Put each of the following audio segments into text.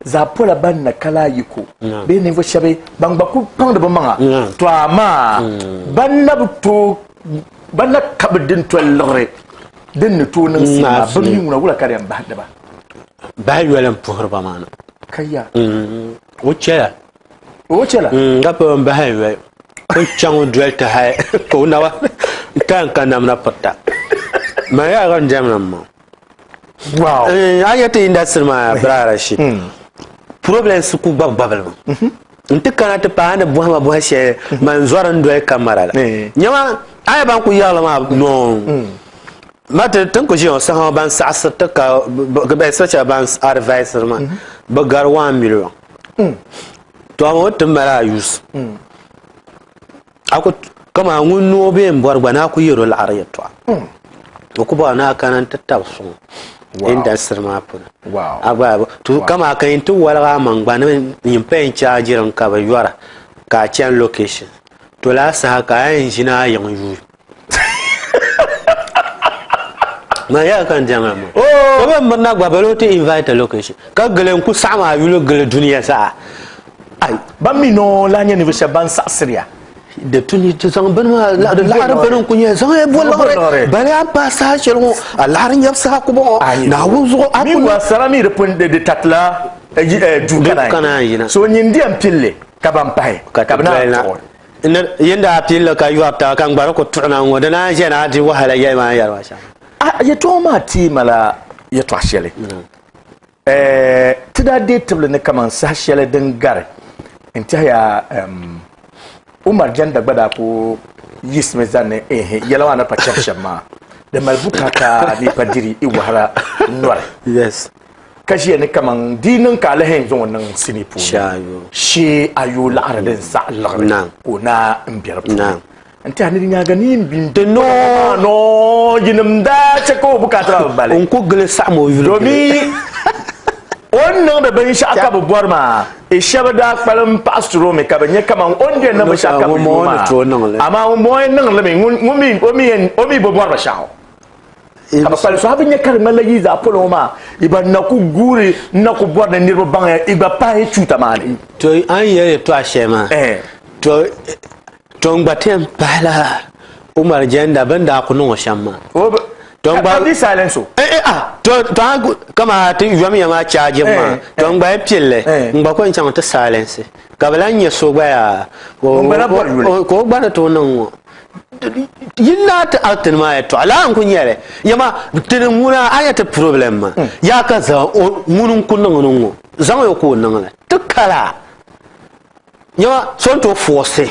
Zaɣ pola ban na ka laa yiko bee ninvuɣ shɛba ban gba ku paŋdi bɛ maŋa, tɔ amaa ban na bi tooi, ban na ka bi dintoli liɣiri din ni tooi niŋ sinii maa, bɛ mi ŋuna wula ka di yɛn bahi di ba? Bahi yoli m-puhiri ba maa na. Ka ya? O chɛla. O chɛla? Ka pun bahi yoli. O chaŋ doli ti hali ka o naba n-taai n-ka namda pirita. Man yaa ka n diɛmdi m maŋ. Wow. Eh, a yɛti industry maa Brother Rashid. Problems ku gbabi gbabili mi. N ti kana ti paai ni bɔhima bɔhi shɛli man zɔri n doli kamara la. Nyama a yɛ ban ku yaɣili maa noo. Ma ti tin ku ʒiya ŋɔ saha ŋɔ ban saɣisiri ti ka especially ban advisiri ma bi gari 1 million. To amaa o ti mali a use. A ku kaman ŋun ni o bee m-bɔri gba ni a ku yɛl o laɣiri yɛtɔɣa. O ku bɔri ni a kana nti tabi suŋ indasitiri maa puuni. A gba to kaman ka yin ti woligi a maŋ gba ni yin pa yɛn chaajiri n ka bi yɔra ka a chani location. To lala saha ka a yɛn ʒini a yiŋ yuui. Man yɛli ka n diɛmda maa. O bi mirina gba bala o ti invite location ka gili n ku saɣim a yuli gili dunia zaa. Ai! Ban mi noo lahi nyɛ ninvuɣ shɛba ban saɣisiri ya. Di tu ni ti zaŋ bini maa di laɣiri bini n-ku nyɛ zaŋ ya bo liɣiri bali a paai saha shɛli ŋɔ a laɣiri nyɛbu saha ku bɔŋɔ Naawuni zuɣu a ku niŋ. Sara mi di pun di tatila duu kana yina so nyin di yɛn pilli ka ban pahi ka bɛ naan tuɣi. Yin daa pilli ka yɔri taba ka n gba di ku tuɣina ŋɔ di naan ʒe ni a di wahala yɛli maa n yɛri ma shɛm. A yɛtɔɣa maa teei ma la yɛtɔɣ shɛli. Ti daa deei tibili ni kaman saha shɛli din gari n tɛhiya Umar Janda gba daa ku yiɣisimi zani ni ehe yɛla maa ni pa chani shɛm maa di mali bukaata ni pa diri i wahala nɔri. Yes. Ka ʒiya ni kaman di niŋ ka a lahi yɛn zaŋ o niŋ sinii puuni shee a yooi laɣiri din saɣi liɣiri ka o naa m be di puuni. N tɛha ni di nyaaŋa ni yin bin Di noo. Noo yinim daa chɛ ka o bukaata maa bi bali. N ku gili saɣim o yuli gili. Domin o ni niŋdi binshɛɣu ka bi bɔri maa, i shɛba daa kpalim paɣisiri o mi ka bi nya kaman o ni yɛn niŋ binshɛɣu ka bi yu maa. Amaa ŋumbɔŋɔ yɛn niŋdi li mi, ŋun mi o mi bi bɔri binshɛɣu. Ka bi kpalim so a bi nya ka di ŋmanila yi zaa polo ŋɔ maa, yi gba na ku guuri n-na ku bɔri ni niriba baŋ ya, yi gba pahi chuuta maa ni. To a ni yɛli yɛtɔɣ shɛli maa, to To n gba ti yɛn pahila Umar Jenda bɛ ni daa ku niŋ o shɛm maa. To n gba. Ka silence o. Eh eh ah to to a kama ti yomiya maa charge maa to n gba yi pilli n gba ko n chaŋ ti silence ka bi lahi nyɛ so gba yaa ka o gba ni tooi niŋ ŋɔ. Yi naa ti acting maa yɛltɔɣa lala n ku nyɛli yɛma tini ŋuna a nya ti problem maa yaa ka zaŋ o ŋuni n ku niŋ ni ŋɔ zaŋ o ka o niŋli ti kala. Nyama so ni tooi foosi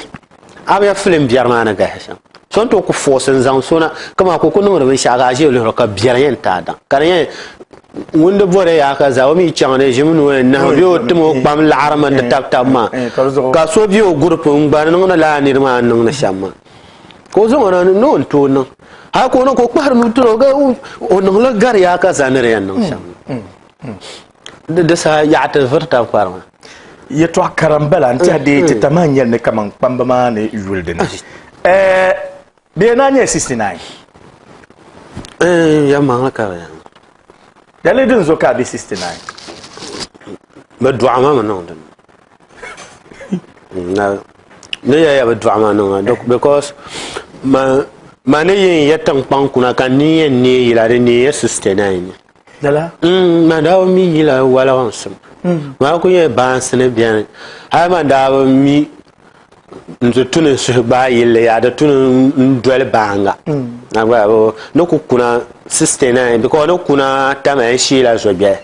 a bi nya filim biɛri maa ni galisi shɛm so ni tooi ku foosi n zaŋ so na kamani ka o ku niŋdi binshaɣu ka a ʒiya lihiri o ka biɛri yɛn ti a daŋ ka di nyɛ ŋun di bɔri yaa ka zaa o mi chaŋ di ʒimi ni o yɛn nahi bee o tim o kpam laɣari mini di tabi tabi maa ka so bɛ o gurupu n gba niŋdi lala niri maa ni niŋdi shɛm maa ka o zaŋ o na ni o ni tooi niŋ hali ka o niŋ ka o kpahiri nuu tiri o ka o niŋli gari yaa ka zaa ni di yɛn niŋ shɛm Di saha yaɣa ti viri tab kparima. Yɛtɔɣ kara m-bala n-tɛhi dee ti tamaha nyɛli ni kaman kpamba maa ni yuli di ni. Bɛ yɛn naan nyɛla 69. Yɛlimaŋli ka bɛ yɛn. Daliri din zo ka a be 69? Bɛ dɔɣi ma mi niŋ di ni. Ni yɛliya bɛ dɔɣi ma niŋ because ma ni yi n-yɛ tiŋkpaŋ kuna ka n ni yɛn neei yila di neeya 69 ni. Lala? Mm, man daa bi mi yila waliginsim. Maa ku nyɛ baansi ni beni. Hali man daa bi mi n ti tu ni n suhi gbaai yilli yaa di tu ni n doli baanga. A gba bi ni ku kuna 69 because ni kuna tamali n sheela zogbɛli.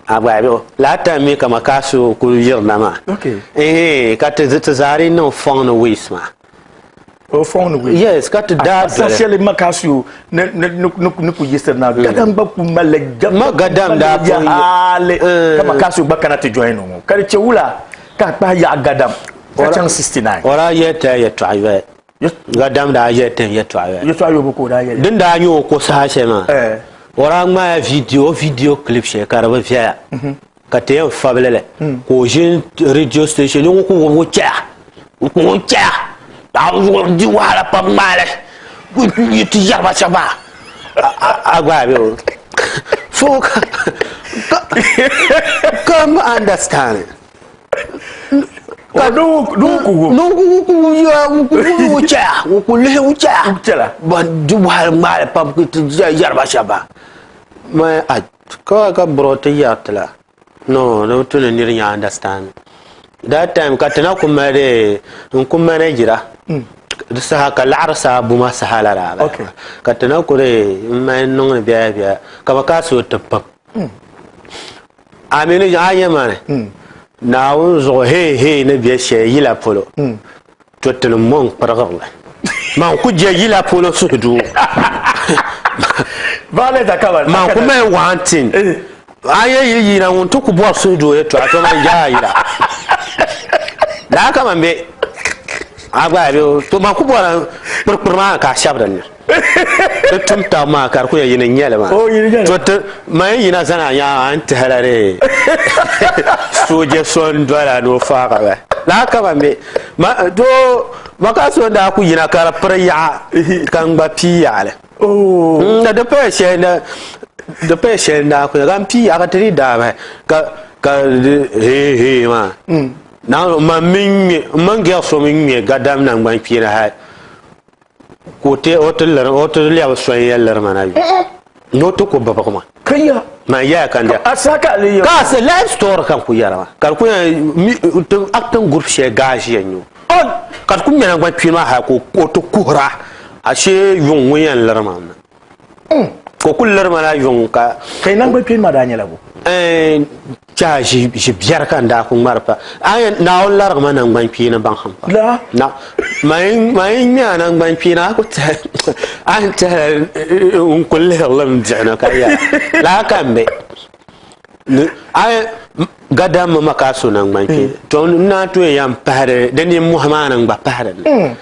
A gba bi laa time mi ka makaasu kuli yirina maa. Okay. Ehe ka ti zaa di niŋ fɔŋ ni waste maa. O fɔŋ ni wei. Yes, ka ti daa doli. Saha shɛli Makasuo ni ni ni ni ku yiɣisiri na, Gadam gba ku malila Ma Gadam daa pun hali ka Makasuo gba kana ti join o ŋɔ. Ka di chɛ wula ka a kpahi yaɣi Gadam ka chaŋ 69. O daa yɛli ti a yɛltɔɣa yoli. Gadam daa yɛli ti yɛltɔɣa yoli. Yɛltɔɣa yɔbu ka o daa yɛli. Din daa nyɛ o ko saha shɛli maa, o daa ŋmaaya video, o video clip shɛli ka di bi viɛla. Ka ti yɛn fabili li ka o ʒini radio station ni ŋun ku wubi o chɛya n ku o chɛya paɣaba zuɣu di wahala pam ŋmaali yi ti yɛri ba shɛba maa a gba bɛ o so ka Ka m understand. Ka Wuchɛya ŋun lihi wuchɛya ban di wahala ŋmaali pam ti yɛriba shɛba ka ka bɔrɔ ti yɛri ti la no di bi tu ni niri nya understand that time ka ti na ku mali n ku manajira di saha ka laɣiri saa buma saha la daa bala ka ti na ku n mali niŋdi biɛla biɛla ka bi kaasi o ti pam A mi ni a nyɛ mani Naawuni zuɣu hee hee ni be shɛli yila polo, to ti ni mo n-kpirigiri li. Man ku je yila polo suhudoo. Man ku mali one thing. A yɛn yi yina ŋun ti ku bɔri suhudoo yɛtɔɣa, to man je a yila. Lala ka man be a gba be to man ku bɔri kpirikpiri maa ka a shɛbi din ni. Ti tum tab maa ka di ku yɛn yini n-nyɛ li maa. To ti man yi yina zani a nyaaŋa a ni tɛhila di sooja so n-dola ni o faag a ba. Lala ka ban be. Doo maka so n-daa ku yina ka di piri yaɣa ka n gba pii yaɣili. Di paya shɛli di paya shɛli n-daa ku ka n pii yaɣa ka ti dii daa bahi ka ka di hee hee maa. Naawuni man mi ŋme m mini gɛri so mi ŋme gadam naŋgbankpeeni hali. Ka o ti o ti liri o ti lɛbi so n-yɛn liri ma na yu ni o ti ku bibigi ma. Ka ya. Man yɛya ka n diɛm. A saha ka a lee yɛri. Ka a se life story ka n ku yɛra maa ka di ku yɛn mi ti acting group shɛli gaa ʒiya n-nyɛ o. Ka di ku ŋmɛna gba kpee maa hali ka o ti kuhira ashee yuŋ ŋun yɛn liri ma na. Ka o kuli liri ma la yuŋ ka. Ka yi naŋgban kpeeni maa daa nyɛla bo? Ɛɛn, chahi ʒi biɛri ka n daa ku ŋmari pa. A yɛn, Naawuni larigi ma naŋgban kpeeni baŋsim pam. La? Na, man yi, man yi ŋme a naŋgban kpeeni a ku tɛhi, a ni tɛhila n ku lihiri li mi biɛɣu ni ka yɛra, Lala ka m be. Ni a yɛn gadammi ma ka a so naŋgban kpeeni, to n naan tooi yɛn pahiri di nimmohi maa ni n gba pahiri li.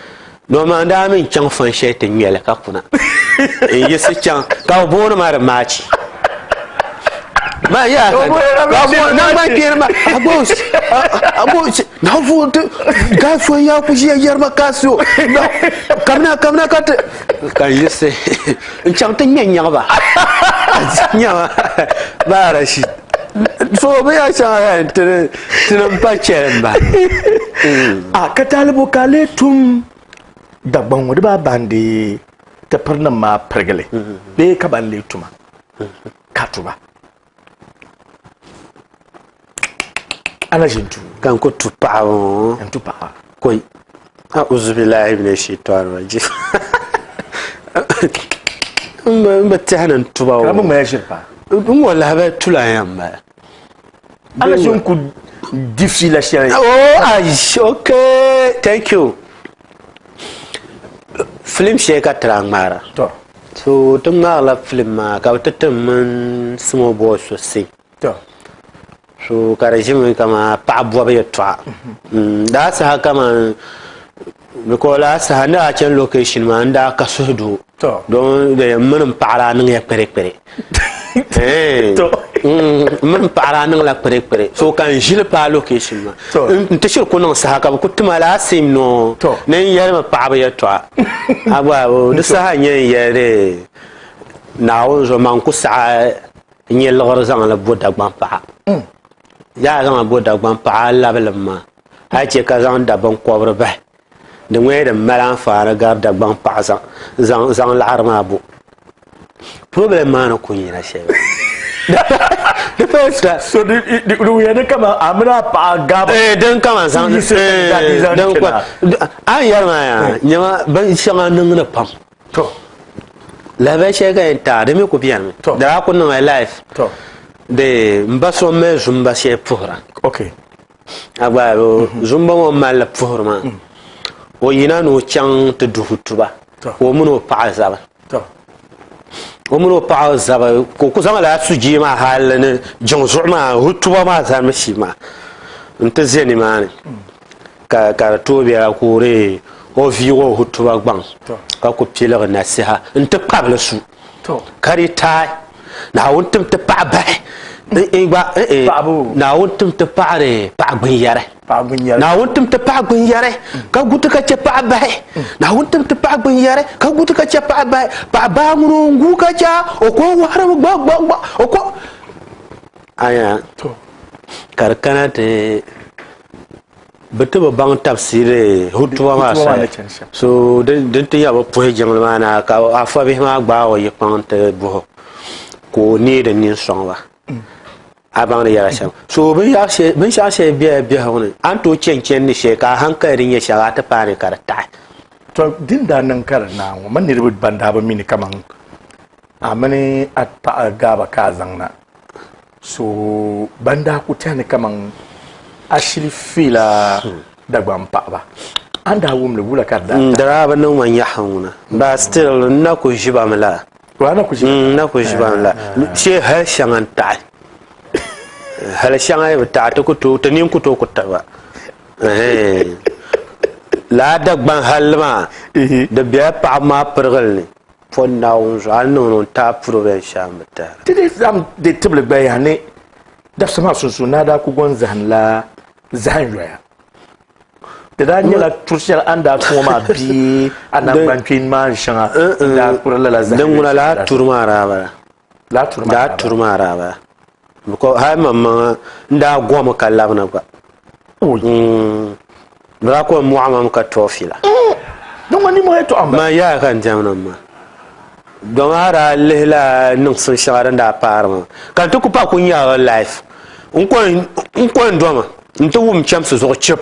Doo maa daa mi chaŋ fan shɛli ti ŋmɛli ka kuna n yiɣisi chaŋ ka bɛ booni ma di maachi. Ma yaa ka nangban kpeeni ma agbos agbos na vo ti gaa so yaa ku ʒiya yɛri ma ka so kamina kamina ka ti ka n yiɣisi n chaŋ ti ŋmɛ nyaɣiba nyaɣiba baara shi so bɛ yaa shɛŋa yaa tini tini n pa chɛli n bahi. A ka taalibo ka a lee tum Dagbaŋ ŋɔ di baa baandi ti pirinim maa pirigili bee ka ban lee tuma ka tuba a na ʒi n-tu. Ka n ku tu paɣaba ŋɔ. N tu paɣaba. Koi. A'uzubillahi mina shaitani rajim. M bi tɛhi ni n tuba o. Ka bi ŋmaya ʒiri paa. N ŋɔ lahabali tula yɛn bala. A na ʒi n-ku di fiila shɛli. Oh, ayi, okay, thank you. Film shɛli ka ti daa ŋmaara. To. So ti ŋmaarila film maa ka bi ti tim mini small boy so scene. To. So ka di ʒimi kaman paɣa bɔbu yɛltɔɣa. Daa saha kaman because laa saha n daa chani location maa n daa ka suhudoo. To. Don m mini m paɣa daa niŋya kpirikpiri. M mini m paɣa daa niŋla kpirikpiri. So ka n ʒili paai location maa. N ti shiri ku niŋ saha ka bɛ ku ti ma laa same noo ni n yɛlimi paɣaba yɛltɔɣa. A gba di saha n-nyɛ n yɛli di Naawuni zuɣu man ku saɣi n nyɛ liɣiri zaŋ li bo Dagbaŋ paɣa. Yaa zaŋ li bo Dagbaŋ paɣa a labi li ma a yi chɛ ka zaŋ dabinkɔbiri bahi. Di ŋɔ din mali anfaani gari Dagbaŋ paɣa zaŋ laɣiri maa bo. Problem maa ni ku yina shɛli. Di first time. So di wuhiya ni kaman a mini a paɣa gaaba. Eh, din kaman zaŋ eh, din kpa. A ni yɛli maa yaa, nyama binshɛŋa niŋdi pam. To. Lahabali shɛli ka yɛn taai di mi ku bɛni mi. To. Di daa ku niŋla life. To. Di m ba so mali zumba shɛli puhira. Okay. A gba zumba ŋɔ malli puhiri maa o yina ni o chaŋ ti duhi tuba ka o mini o paɣa zaba o mini o paɣa zaba ka o ku zaŋ lala sujee maa hali ni jiŋ zuɣu maa hutuba maa zalimi shee maa n ti ʒɛ nimaani ka ka di tooi bela ka o dee o viigi o hutuba gbaŋ ka ku piligi nasiha n ti kpabili su ka di taai Naawuni tim ti paɣa bahi gba Naawuni tim ti paɣari paɣa gbinyɛri Naawuni tim ti paɣa gbinyɛri ka gu ti ka chɛ paɣa bahi Naawuni tim ti paɣa gbinyɛri ka gu ti ka chɛ paɣa bahi paɣa baa ŋuni o n gu ka chɛ o ko wahirimi gba gba gba o ko. Anya ka di kana ti bi ti bi baŋ tabisiiri hutuba maa soli so din ti yɛn bi puhi jiŋli maa na ka afa bihi maa gbaai o yi kpaŋ ti buhi o ka o neei di nini sɔŋ ba a baŋdi yɛla shɛm so binshaɣu shɛli bela biɛhigu ni a ni tooi chani chani ni shɛli ka a hankali di nyɛ shɛli a ti paai ni ka di taɣi. To din daa niŋ ka di naai ŋɔ man niriba ban daa bi mi ni kaman a mini a paɣa gaaba ka a zaŋ na so ban daa ku tɛhi ni kaman a shili feela Dagbaŋ paɣaba. A ni daa wum li wula ka di daa Di daa bi niŋ ma nyaɣisim ŋuna but still n na ku ʒi ba mi lala. A na ku ʒi ba? N na ku ʒi ba mi lala. Shee hali shɛŋa n taɣi. Hali shɛŋa yi bi taɣi ti ku tooi ti nini ku tooi ku tiɣi ba. Lala Dagbaŋ halli maa di bela paɣaba maa pirigili ni. Po Naawuni zuɣu a ni niŋ ni o taai puri bɛn shɛli m bi tahira. Ti dii zaŋ di tibili gbaya ni dabisa maa sunsuuni naa daa ku gɔn zahimla zahim yoya. Di daa nyɛla turi shɛli a ni daa tuŋɔ maa bee a naŋgbankpeeni maa shɛŋa n-daa kuri lala zahim Din ŋuna lala turi maa daa bala. Lala turi maa daa turi maa daa bala. Because hali maŋmaŋa n daa gɔmi ka labina gba. Bɛ daa kɔŋ mɔɣu ma mi ka tɔɔfi la. Din ŋɔ nimmohi yɛtɔɣa m-bala. Man yaa ka n diɛmdi m ma. Dɔma a daa lihi la niŋsim shɛŋa din daa paari ma ka n ti ku pa ku nyari li life. N ko n dɔma n ti wum chɛmsi zuɣu chib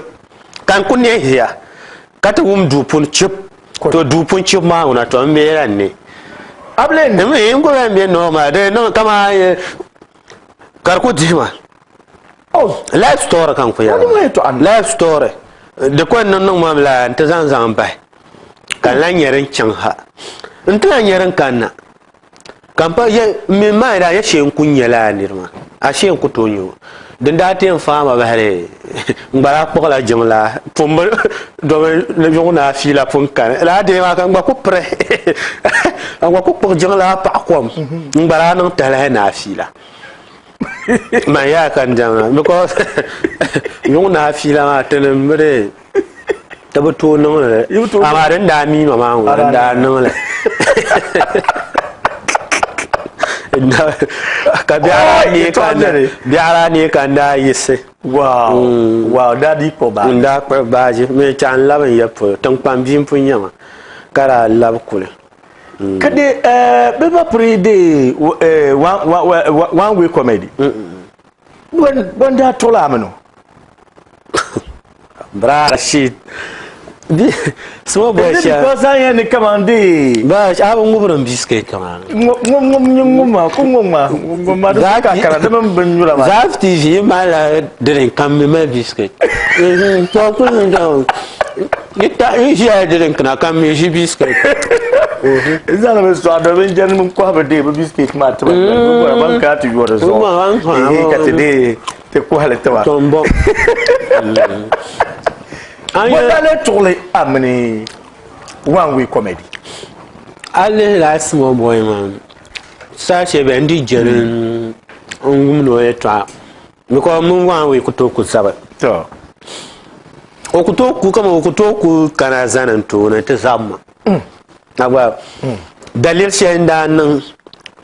ka n ku neei ʒiya ka ti wum duu puni chib. To duu pun chibu maa ŋuna to n bee la n ne. A bi lee ne? N ku bɛn be noo maa di niŋ kaman ka di ku dihi ma. Life story ka n ku yɛri maa. Life story di ko n niŋ niŋ ma mi la n ti zaŋ zaŋ bahi ka n lahi nyɛ din chaŋ ha. N ti lahi nyɛ din kanna. Ka m pa yɛ m mi maa daa yɛ shee n ku nya lala niri maa ashee n ku tooi nya o. Din daa ti yɛn faai ma bahiri n gba daa kpuɣila jiŋlaa pun bi domi ni yuŋ ni afiila pun kani lala dee maa ka n gba ku piri ka n gba ku kpuɣi jiŋlaa paɣi kom n gba daa niŋ talahi ni afiila. Man yaa ka n diɛmda because yuŋ ni afiila maa tinim bi dee Ti bi tooi niŋ li amaa din daa mii ma maa ŋɔ n daa niŋ li ka biɛɣu daa neei ka n daa yiɣisi n daa kpuɣi baaji mi chɛ n labi n ya polo tiŋkpaŋ bia n pun nyɛ ma ka daa labi kuli. Ka de bɛ ba piri de one way comedy. Ban daa tuɣili a mini o. Bra shit. Small boy Is it because I am kaman de? Ba, a bi ŋubiri n biscuit maa. Ŋub ŋub maa, ku ŋub maa, ŋub maa di ka kara di mini bin nyura maa. Zaaf TV yi mali la drink ka mi mali biscuit. To ku yi ta yi ʒiya drink na ka mi ʒi biscuit. Zaŋ bi sɔɣi domin jɛni min kɔhi bi deei bi biscuit maa tiba bi bɔra ban kana ti yɔri zuɣu ka ti deei ti kɔhili tiba. To n bɔ. Bɔ daa lee tuɣili a mini one way comedy? A lihi lala small boy maa saha shɛli bɛ n di jɛli n wumdi o yɛltɔɣa because mini one way ku tooi ku zabi. To. O ku tooi ku kaman o ku tooi ku kana zani n tooni ti zabi ma. A gba daliri shɛli n daa niŋ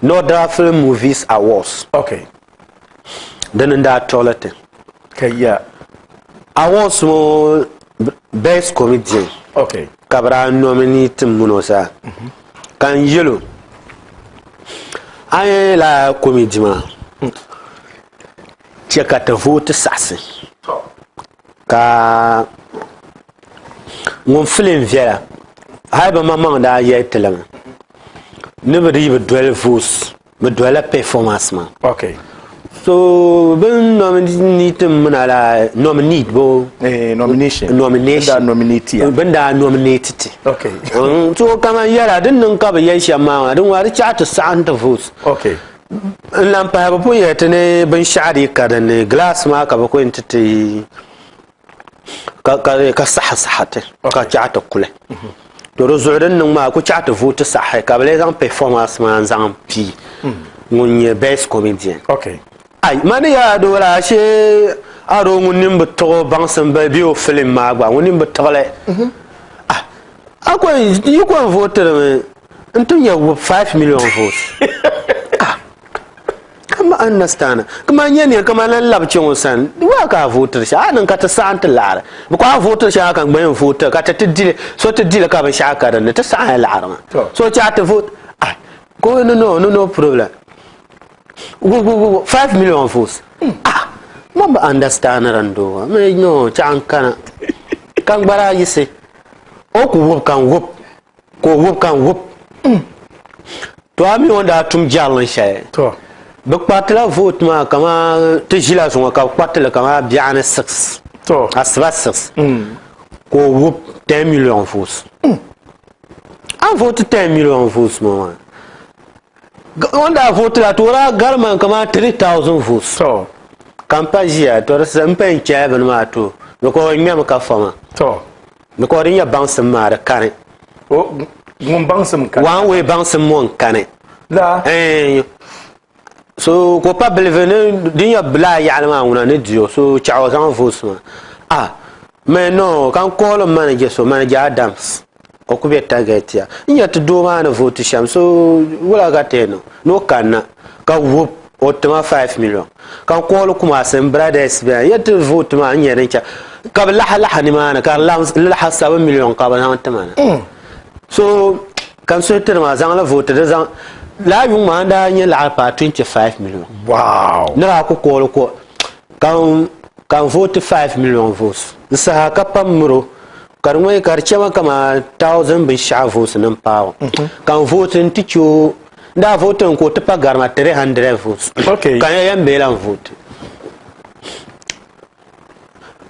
Northern Film Movies Awards. Okay. Dini n daa tuɣili ti. Ka ya. Awards ŋɔ best comedian. Okay. Ka bi daa nominate m mini o zaa. Ka n yɛl o a ni lala comedy maa chɛ ka ti vooti saɣisi. Ka ŋun filim viɛla hali bɛ maŋmaŋ daa yɛli ti li mi ni bɛ dii bi doli votes bɛ dolila performance maa. Okay. So bɛ ni nominate mina la nominate bo eh, nomination nomination bɛ daa nominate ya bɛ daa nominate ti. Okay. So kaman yɛla din niŋ ka bɛ yɛli shɛm maa din ŋɔ di chaɣi ti saɣim ti votes. Okay. N lan pahi bɛ pun yɛli ti ni binshɛɣu dii ka din ni gilaas maa ka bɛ ku yɛn ti ti ka saɣi saɣi ti ka chaɣi ti kuli. To di zuɣu din niŋ maa ku chaɣi ti vooti ti saɣi ka bɛ lee zaŋ performance maa n-zaŋ pii ŋun nyɛ best comedian. Ai mani yaa doo la ashee a doo ŋun nini bi tiɣi o baŋsim bee o film maa gba ŋun nini bi tiɣi li. A ko yi ko n vootiri mi n ti nya 5 million votes. Ah. Ma understand. Kaman nyɛ nir kaman lan labi chaŋ o sani, why ka a vootiri shɛli? A niŋ ka ti saɣim ti laɣiri. Because a vootiri shɛli ka n gba yɛn vootiri ka ti ti dili, so ti dili ka binshɛɣu ka dinni, ti saɣim ya laɣiri maa. So chaɣ ti vote, ah, ka o ni no, ni no problem. 5 million votes. Ah, man bi understand din doo maa. Mi no, chaɣ n kana. Ka n gba daa yiɣisi, o ku wub ka n wub. Ka o wub ka n wub. To a mi o ni daa tum jɛrilim shɛli. Bɛ kparitila vote maa kaman ti ʒila zuŋɔ ka bɛ kpariti li kaman biɛɣuni 6, asiba 6 ka o wub 10 million votes. A ni vote 10 million votes ŋɔ maa, o ni daa vote la to o daa gari man kaman 3000 votes. Ka m pa ʒiya to di m pa yɛn chɛla bini maa to because o ŋmɛmi ka fa ma. Because din nyɛ baŋsim maa di kani. O ŋun baŋsim kani. One way baŋsim ŋɔ n kani. La. Eh, so ka o pa bilivi ni din nyɛ laa yaɣali maa ŋuna ni di o so chaɣ o zaŋ votes maa. Ah, mɛ no ka n call manager so manager Adams o ku bɛ target ya n nyɛ ti doo maa ni vote shɛm so wula ka ti yɛn niŋ ni o kanna ka wup o tima 5 million ka n call Kumasi n brothers bɛni yɛ ti vote maa n nyɛ din chɛ ka bi lahi lahi nimaani ka di lahi 7 million ka bi zaŋ tima na so ka n suhi tiri maa zaŋli vote di zaŋ laa yuŋ maa n daa nyɛ laɣiri paai 25 million wow ni daa ku call ko ka n ka n vote 5 million votes n saha ka pam miro ka di ŋmani ka di chɛma kamani 1000 binshaɣu votes ni n paai o ka n vote n ti chɛ o N daa vote n ka o ti pa garima 300 votes. Okay. Ka n yɛn bee lan vote.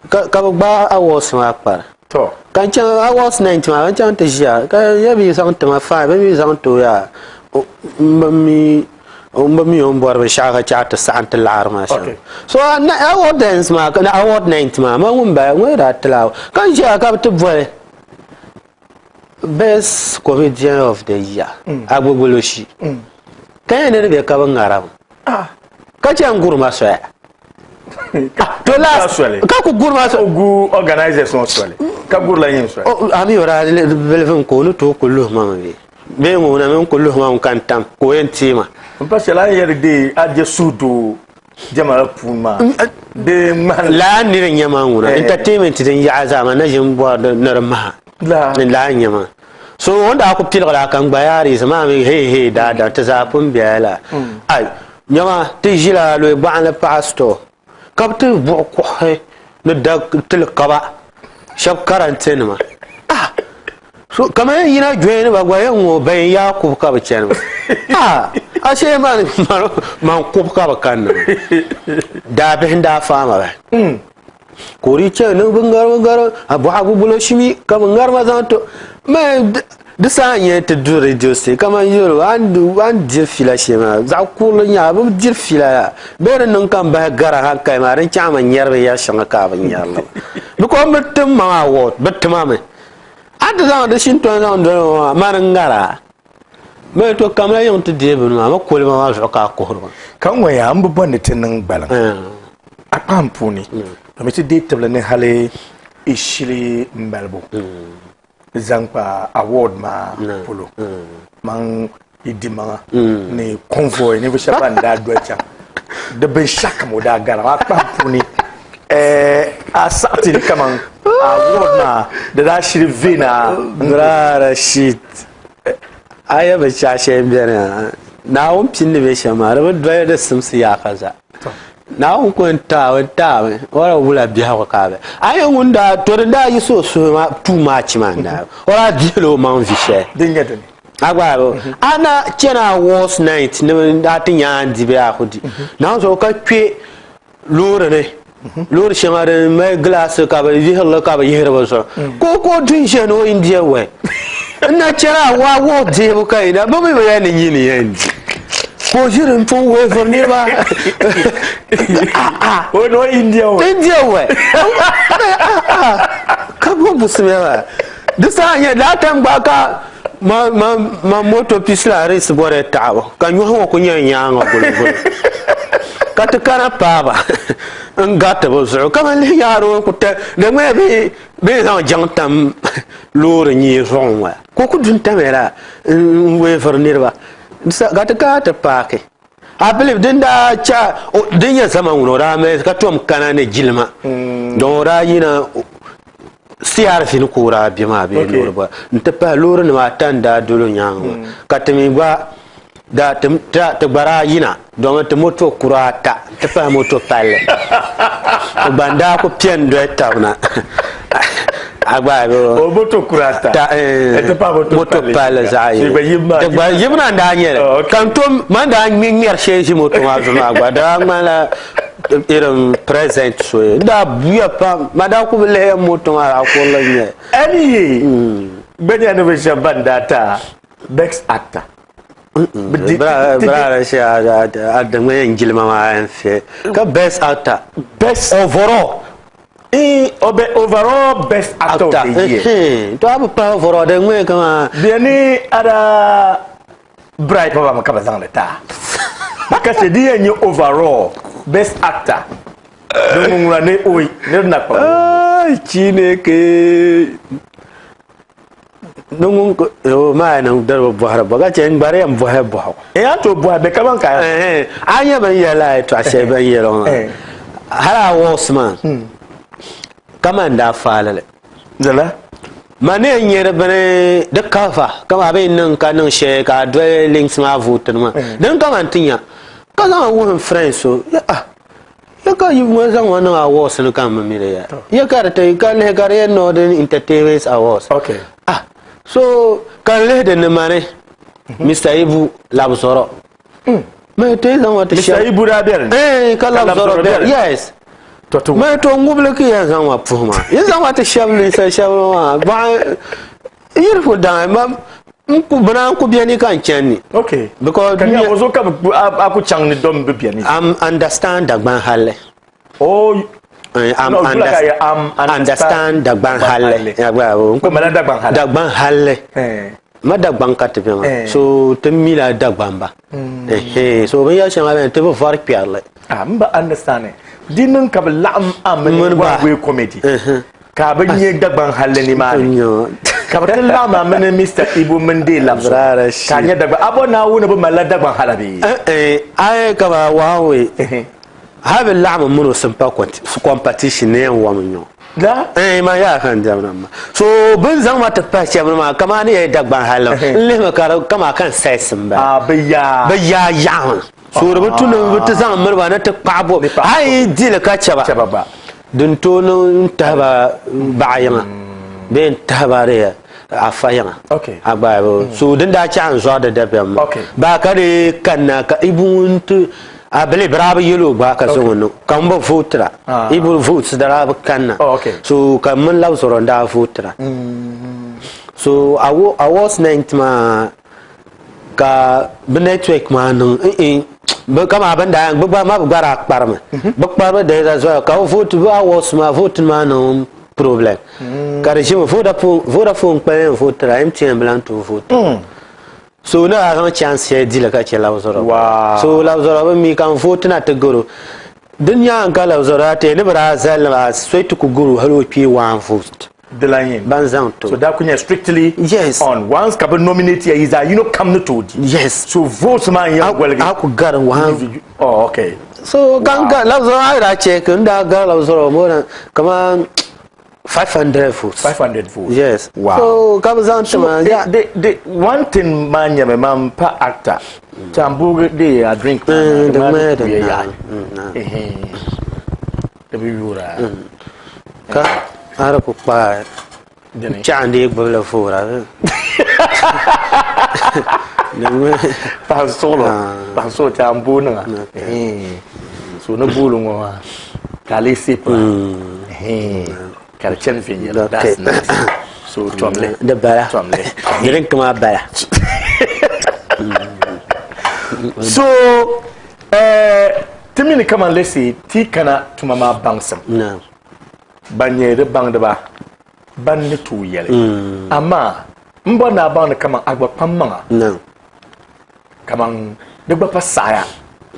Ka ka bi gbaai awards maa kpari. To. Ka n chaŋ awards night maa n chaŋ ti ʒiya ka ya bi zaŋ ti ma fine bɛ mi zaŋ ti o yaa n bi mi n bi mi o ni bɔri binshɛɣu ka chaɣ ti saɣim ti laɣiri maa shɛm. Okay. So award dance maa award night maa ma ŋun bala ŋun daa ti la ka n ʒiya ka bi ti boli Best comedian of the year mm. Agbogboloshi mm. ka yɛn ni bɛ ka bi ŋara ah. ka chɛ n guri ma soya ah, to last ka ku guri ma soya gu organizers ŋɔ soli ka gurila yin soli ami o daa bilifin ka o ni tooi ku luhi ma mi bee ŋuna mi ku luhi ma ka n tam ka o yɛn teei ma n pa shɛli a ni yɛli dee a je suhudoo Jɛma la puuni maa bee ŋmahili. Laa niri n-nyɛ ma ŋuna. Entertainment din yaɣa zaa maa na ʒi m-bɔri ni di maha. Laa n-nyɛ ma. So o ni daa ku piligi la ka n gba yaariisi maa mi hee hee daadam ti zaa pun bela la. Ai nyama ti ʒila loyi gbaɣinli paɣa store ka bɛ ti buɣi kuɣusi ni da tili kaba shɛba karantinima. Ah! So kamani yina joini ba gba yɛn ŋɔ bayin Yaakubu ka bi chani maa. Ah! Ashee man man kubu ka bi kanna maa. Daabihi n-daa faama bahi. Ka o dii chani ni bi ŋari bi ŋari a bɔhagu bulo shimi ka bi ŋari ma zaŋ ti man di saha n-nyɛ ti du radio station kamani yɛli a ni diri fiila shɛli maa zaɣ kurili n-nyɛ a bi diri fiila la bee di niŋ ka m bahi gara hankali maa din chaŋ mi nyari binyɛr shɛŋa ka a bi nyari li maa because bɛ tim ma maa award bɛ tima mi. A ti zaŋ di shintɔni zaŋ doli ma maa, mani n-ŋar a. Mali to kamla yiŋ ti deei bini maa, ma koliba maa zuɣu ka a kuhiri ma. Ka n ŋɔya, m bi bɔri ni ti niŋ gbaliŋ a kpahim puuni, domi ti deei tibili ni hali i shili malibu zaŋ kpa award maa polo. Man yi dimaŋa ni convoy ninvuɣ shɛba ban daa doli chaŋ di binshɛɣukam o daa gari a kpahim puuni a saɣi ti ni kaman award maa di daa shiri veeni a. Brother shit a yɛ binshɛɣu shɛli m-beni ha Naawuni pini ni be shɛm maa di bi doli di simsi yaaka zaa Naawuni ku yɛn taami taami o wula biɛhigu ka a be a yɛn ŋun daa to din daa yiɣisi o suhu maa too much maa n-daa o daa dihila o maŋ vi shɛli. Din nyɛ dini? A gba bi a na chana awards night ni a ti nya a ni di bee a ku di. Naawuni zuɣu ka kpe loori ni loori shɛŋa din mali gilaasi ka bi yihirili ka bi yihiri bi zuɣu ka o ka o du n-ʒiya ni o India wɛ n na chana a award deebu ka yi na bi mi bi yɛn ni nyini yɛn di ka o ʒiri n pun weeviri niriba O ni o India wɛ India wɛ ka bo busimia maa Di saha nyɛ daa tam gba ka ma ma ma moto pisila race bɔrɛ taɣibu ka nyɔhi ŋɔ ku nyɛ nyaaŋa gulugulu ka ti kana paaba n gariti bi zuɣu ka man lihi yaari o ku ta di ŋmaya bee bee zaŋ jaŋ tam loori nyee zuɣu ŋɔ ka o ku du n tamya la n weeviri niriba ka ti kana ti paaki. I believe din daa cha din nyɛ zaman ŋuni o daa mali ka tom kana ni jilima mm. don o daa yina CRV ni ka o daa bɛ maa bee loori gba n ti pahi loori nima ata n daa dolo nyaanga maa mm. ka ti mi gba daa ti gba daa yina domi ti moto kura ata n ti pahi moto palli ti gba n daa ku piɛ n doli tabi na a gba bi o moto kura ata ta eh, ti pahi moto palli zaɣ yini ti gba yibna n daa nyɛli oh, ka n tom man daa ŋmɛ ŋmɛri shɛli ʒi moto maa zuɣu maa gba daa ŋmanila irin present so n daa buya pam ma daa ku bi lihiya moto maa zaɣ kurili n nyɛli anyway gba nyɛla ni bi shɛba ban daa ta best actor Brother shi a di ŋmɛ n jilima maa n fɛ ka best actor best overall overall best actor of the year to a bi pahi overall di ŋmɛ kama bɛ ni ada bright papa mi ka bi zaŋdi taa ka chɛ di yɛn nyɛ overall best actor din ŋun ŋuna ni oi niri na kpa Chineke Ni ŋun o maa niŋ dari bi bɔhiri ba ka chɛ n gba di yɛn bɔhi bɔhigu. N yaa tooi bɔhi bɛ kaman ka. A nya bɛn yɛli a yɛtɔɣa shɛli bɛn yɛli ŋɔ maa hali a wɔɣisi maa kaman daa faali li. Lala. Ma ni yɛn nyɛ di bini di cover kaman a bi yɛn niŋ ka niŋ shɛli ka a doli links maa vootiri maa din kaman ti nya ka zaŋ a wuhi n friend so ah Ya ka yi ŋɔ zaŋ ŋɔ niŋ awards ni ka m bi mi li ya. Ya ka di ti ka lihi ka di yɛn Northern Entertainment Awards. Okay. Ah, so ka n lihi di ni mani Mr. Mhm. Ibu Labzɔrɔ. Mm. Mɛ ti zaŋ ŋɔ ti shɛm. Mr. Ibu daa bɛri. Eh, ka Labzɔrɔ bɛri. Yes. Mɛ to ŋubili ki yɛn zaŋ ma puhi ma. Yi zaŋ ma ti shɛm ninsal shɛm maa. Baɣa yiri ku daŋ ma n ku bina n ku beni ka n chani ni. Okay. Because ka nya bozo ka a ku chaŋ ni dom bi beni. I'm understand Dagban halli. Oh. I'm no, understand, I'm understand Dagban halli. Ya gba n ku mala Dagban halli. Dagban halli. Eh. Ma Dagban ka ti be ma. Eh. So ti mila Dagban ba. Mm. Eh, so binyɛr shɛŋa beni ti bi vari kpɛrili. Ah, m ba understand. Di niŋ ka bi laɣim a mini Wagwe comedy. Uh-huh. Ka bɛ nya Dagbaŋ halli nimaani, ka bɛ ti laɣim a mini Mister Ibu mini dee labisi o, ka a nya Dagbaŋ. A bɔ Naawuni bi malila Dagbaŋ hala bee? Ayi ka ba Huawei hali bɛ laɣim m mini o simpa competition ni yɛn wami n-nyɛ o. La? Man yaa ka n diɛmdi ma. So bɛ ni zaŋ ma ti pahi shɛba ni maa kamani ni yɛli Dagbaŋ halli n lihimi ka di kaman ka n sayisi m-bala. A bɛ yaa. Bɛ yaa yaɣimi. So di bi tu ni bɛ ti zaŋ miri ba ni ti kpaɣi bo hali yi di li ka chɛ ba. Din tooi niŋ n tahi ba baɣa yiŋa bee n tahi ba di afa yiŋa a gba so din daa chaɣi n zɔri di dabiɛm maa baa ka di kanna ka ibu ŋun ti a bili bi daa bi yɛli o gba ka zaŋ o niŋ ka n bi vootira ibu votes di daa bi kanna so ka m mini labi zɔrɔ n daa vootira so awards night maa ka bɛ network maa niŋ bɛ kama bɛ daa bɛ gba ma bɛ gba daa kparimi bɛ kparimi di daa zɔya ka bɛ vote bɛ awards maa vote maa niŋ problem ka di ʒimi Vodafone Vodafone kpali yɛn vootira MTN bi lahi tooi vote so ni daa zaŋ chance shɛli dili ka chɛ Labzɔrɔ so Labzɔrɔ bi mi ka n vote na ti garo din nyaanga ka Labzɔrɔ daa ti ni bi daa zali maa so ti ku garo hali o kpee one vote Di lan yɛn. Ban zaŋ to. So daa ku nyɛ strictly yes. on once ka bi nominate ya yi zaa yino kam ni tooi di. Yes. So votes maa n yɛn goligi. A ku gari one. Oh, okay. So kan ga Labzɔrɔ a yi daa check n daa gari Labzɔrɔ more than kaman 500 votes. 500 votes. Yes. Wow. So ka bi zaŋ ti ma. So the, the, one thing maa nyɛmi maa n pa actor. Tambugi de a drink maa. Di ŋmɛ di na. Di bi yoora. Ka a di ku kpaai chaɣ n-dii gbubi li foora. Paɣa suɣulo, paɣa suɣulo ti a ni booi niŋa. So ni booli ŋɔ maa ka a lee sipira ka di chani viɛnyɛla. That's nice. So tom li. Di bala. Tom li. Drink maa bala. So Ti mi ni kaman lesi ti kana tuma maa baŋsim, ban nyɛ di baŋdiba ban ni tooi yɛli. Amaa m bɔri ni a baŋ ni kaman a gba kpam maŋa, kaman di gba pa saɣiya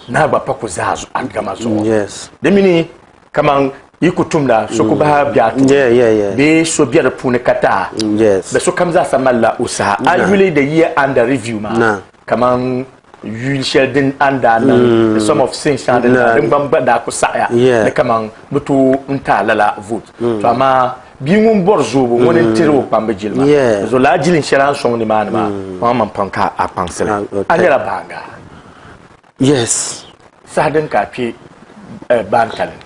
ni a gba pa ku zaa a gama zuɣu. Di mini kaman yi ku tumda so ku bahi be a tooni bee so be di puuni ka ti a, bɛ sokam zaasa malila o saha. A yuli the year under review maa kaman. yuli shɛli din a ni daa niŋ the sum of sin shɛŋa din daa din gba daa ku saɣiya ni kaman bɛ tooi n ti a lala vote. To amaa bia ŋun bɔri zoobu ŋuni n-tiri o kpambi jilima. Di zuɣu lala jilin shɛli a ni sɔŋ nimaani maa kpaŋmaŋ pam ka a kpaŋsi li. A nyɛla baaŋa. Yes. Saha din ka a kpe baantali ni?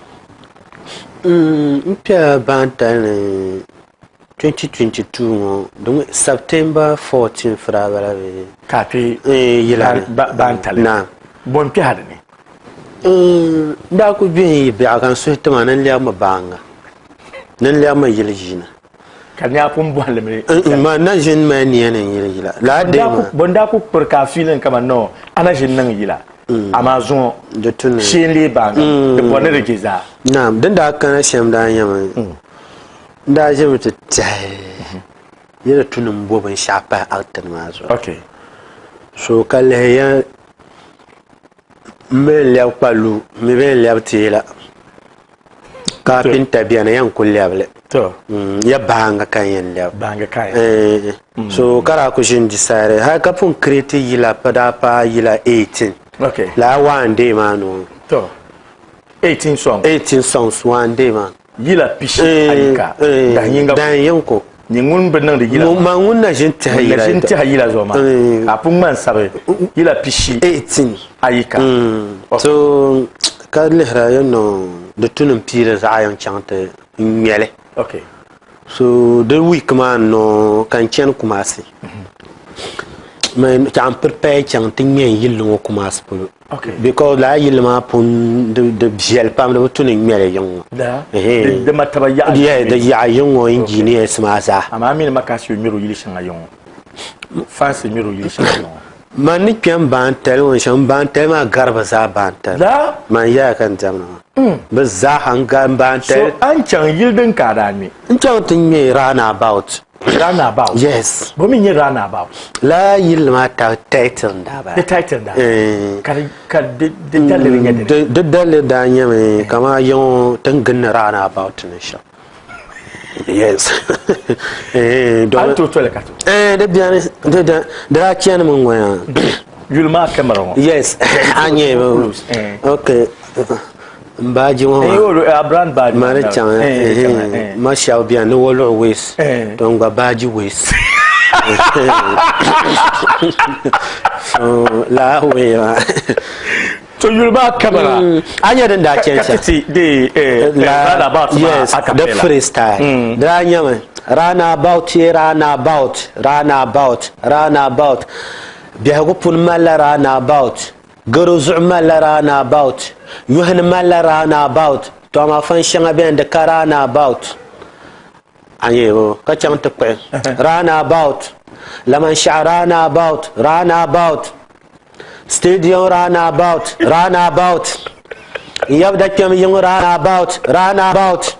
N kpela baantali ni 2022 ŋɔ di ŋɔ September 14 daa bala bee? Ka a kpe baantali ni? Naam. Bɔ n-kpɛhi a di ni? N daa kuli gbihi n yi biɛɣu ka n suhi tima ni n lɛbimi baaŋa ni n lɛbimi yili ʒiina. Ka di nyɛ a pun bɔhi li mi? Man na ʒini mali nia ni n yili yila. Lala dee maa. Bɔ n-daa kuli kpiri ka a feeling kaman no a na ʒini niŋ yila amaa zuŋɔ shee n-lee baaŋa di bɔri ni di je zaa. Naam, din daa kana shɛm daa nyɛmi n daa ʒimi ti tɛhi yi di tu ni m bo binshɛɣu pahi acting maa zuɣu. So ka lihi ya m mi n lɛbi kpalu m mi bee n lɛbi teela kaapinta beni yɛn ku lɛbi li ya baaŋa ka n yɛn lɛbi so ka daa ku ʒini decide hali ka pun create yila daa paai yila 18 lala one day maa noo 18 songs 18 songs one day maa Yila pishi ayika dahin yinga dahin yin ko. Nyɛ ŋun bi niŋdi yila maa. Man ŋun na ʒin tɛha yila. Ŋun na ʒin tɛha yila zuɣu maa. Ka a pun ŋma n-sabi yila pishi 18 ayika. So ka lihira ya no di tu ni m piiri zaɣ yini chaŋ ti ŋmɛ li. Okay. So di week maa n-no ka n chani Kumasi. Ka n prepare chaŋ ti ŋmɛ n yilli ŋɔ Kumasi polo. Okay. Because lala yilli maa pun di viɛli pam di bi tu ni ŋmɛli yiŋ ŋɔ. Da. Di mataba yaɣa. Yeah, di yaɣa yiŋ ŋɔ engineers maa zaa. Amaa a mi ni Makasi ŋmɛri o yili shɛŋa yiŋ ŋɔ. Fansi ŋmɛri o yili shɛŋa yiŋ ŋɔ. Man ni kpɛm baantali ŋɔ shɛm, baantali maa gari bi zaa baantali. Da. Man yaya ka n diɛmdi maa. Bi zaa ha n gari baantali. So a ni chaŋ yili din ka a daa ŋmɛ? N chaŋ ti ŋmɛ roundabout. Roundabout? Yes. Bɔ mi nyɛ roundabout? Lala yilli maa title n-daa bala. Di title n-daa bala. Ka di ka di di daliri nyɛ dini? Di daliri daa nyɛmi kamani yiŋɔ ti ni gindi roundabout ni shɛm. Yes. A ni tooi toli ka ti? Di beni di daa chanimi ŋɔ yaa. Yuli maa kamara ŋɔ? Yes. A nyɛ okay. N baaji ŋɔ maa brand baaji ma di chaŋ ma shɛba bɛni ni woluɣu waste to n gba baaji waste so lala way maa to yuli maa kamara a nyɛ din daa chani shɛm yes the freestyle di daa nyɛmi roundabout roundabout roundabout roundabout biɛhigu puni malila roundabout Garo zuɣu malila round about, nyɔhi ni malila round about, to amaa fan shɛŋa beni di ka round about. A nyɛ o ka chaŋ ti kpuɣi round about, laman shɛɣu round about, round about, stadium round about, round about, n yab da kpɛm yiŋ round about, round about,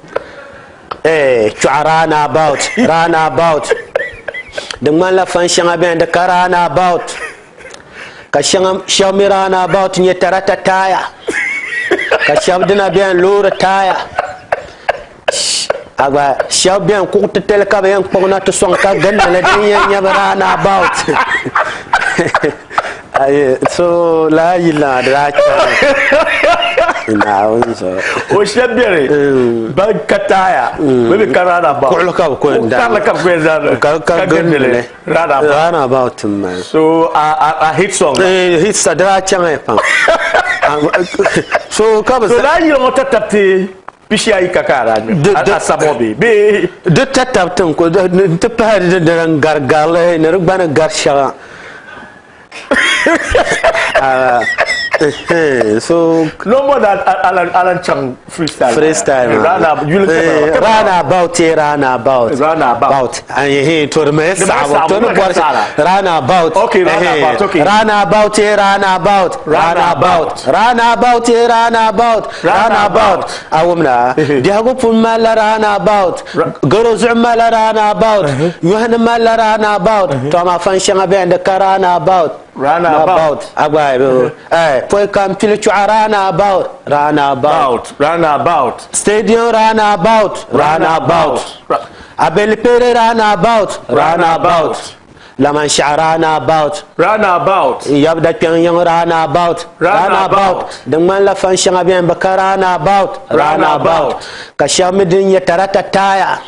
eh, chɔɣu round about, round about. Di ŋmanila fan shɛŋa beni di ka round about. Ka shɛŋa shɛba mi round about nyɛ tarata taaya ka shɛba dina beni loori taaya a gba shɛba beni kuɣu titali ka bɛ yɛn kpuɣi na ti sɔŋ ka gindi li din yɛn nyɛ bɛ round about so lala yili maa di daa chani Naawuni zuɣu. O shɛba beni ban ka taaya bɛ mi ka round about kuɣuli ka bɛ ku yɛn kuɣu karili ka bɛ ku yɛn zaŋ ka gindi li. Round about m-mali. So a hit song. Eh, hit song di daa chaŋ pam. So ka bi. So laa yili ŋɔ tatabti pishi ayi ka ka a daa ŋmɛ a sabi ŋɔ bee bee. Di tatabti n ku n ti pahi di din gari garili ni di gba ni gari shɛŋa. So no more than Alan chaŋ freestyle. Freestyle. Round about round about. Round about. To di mali saɣibu to ni bɔri round about. Okay, round about. Okay. Round about round about round about round about round about round about. A wumda biɛhigu pun malila round about garo zuɣu malila round about nyɔhi ni malila round about to amaa fan shɛŋa bɛni di ka round about. Round about. A gba eh pɔi ka n pili chɔɣu round about round about. Round about. Stadium round about round about. Abelipere round about round about. Lamanshɛɣu round-about. Round-about. N yab dakpɛŋ yiŋ round-about. Round-about. Di ŋmanila fan shɛŋa bɛn bi ka round-about. Round-about. Ka shɛba mi din nyɛ tarata taaya.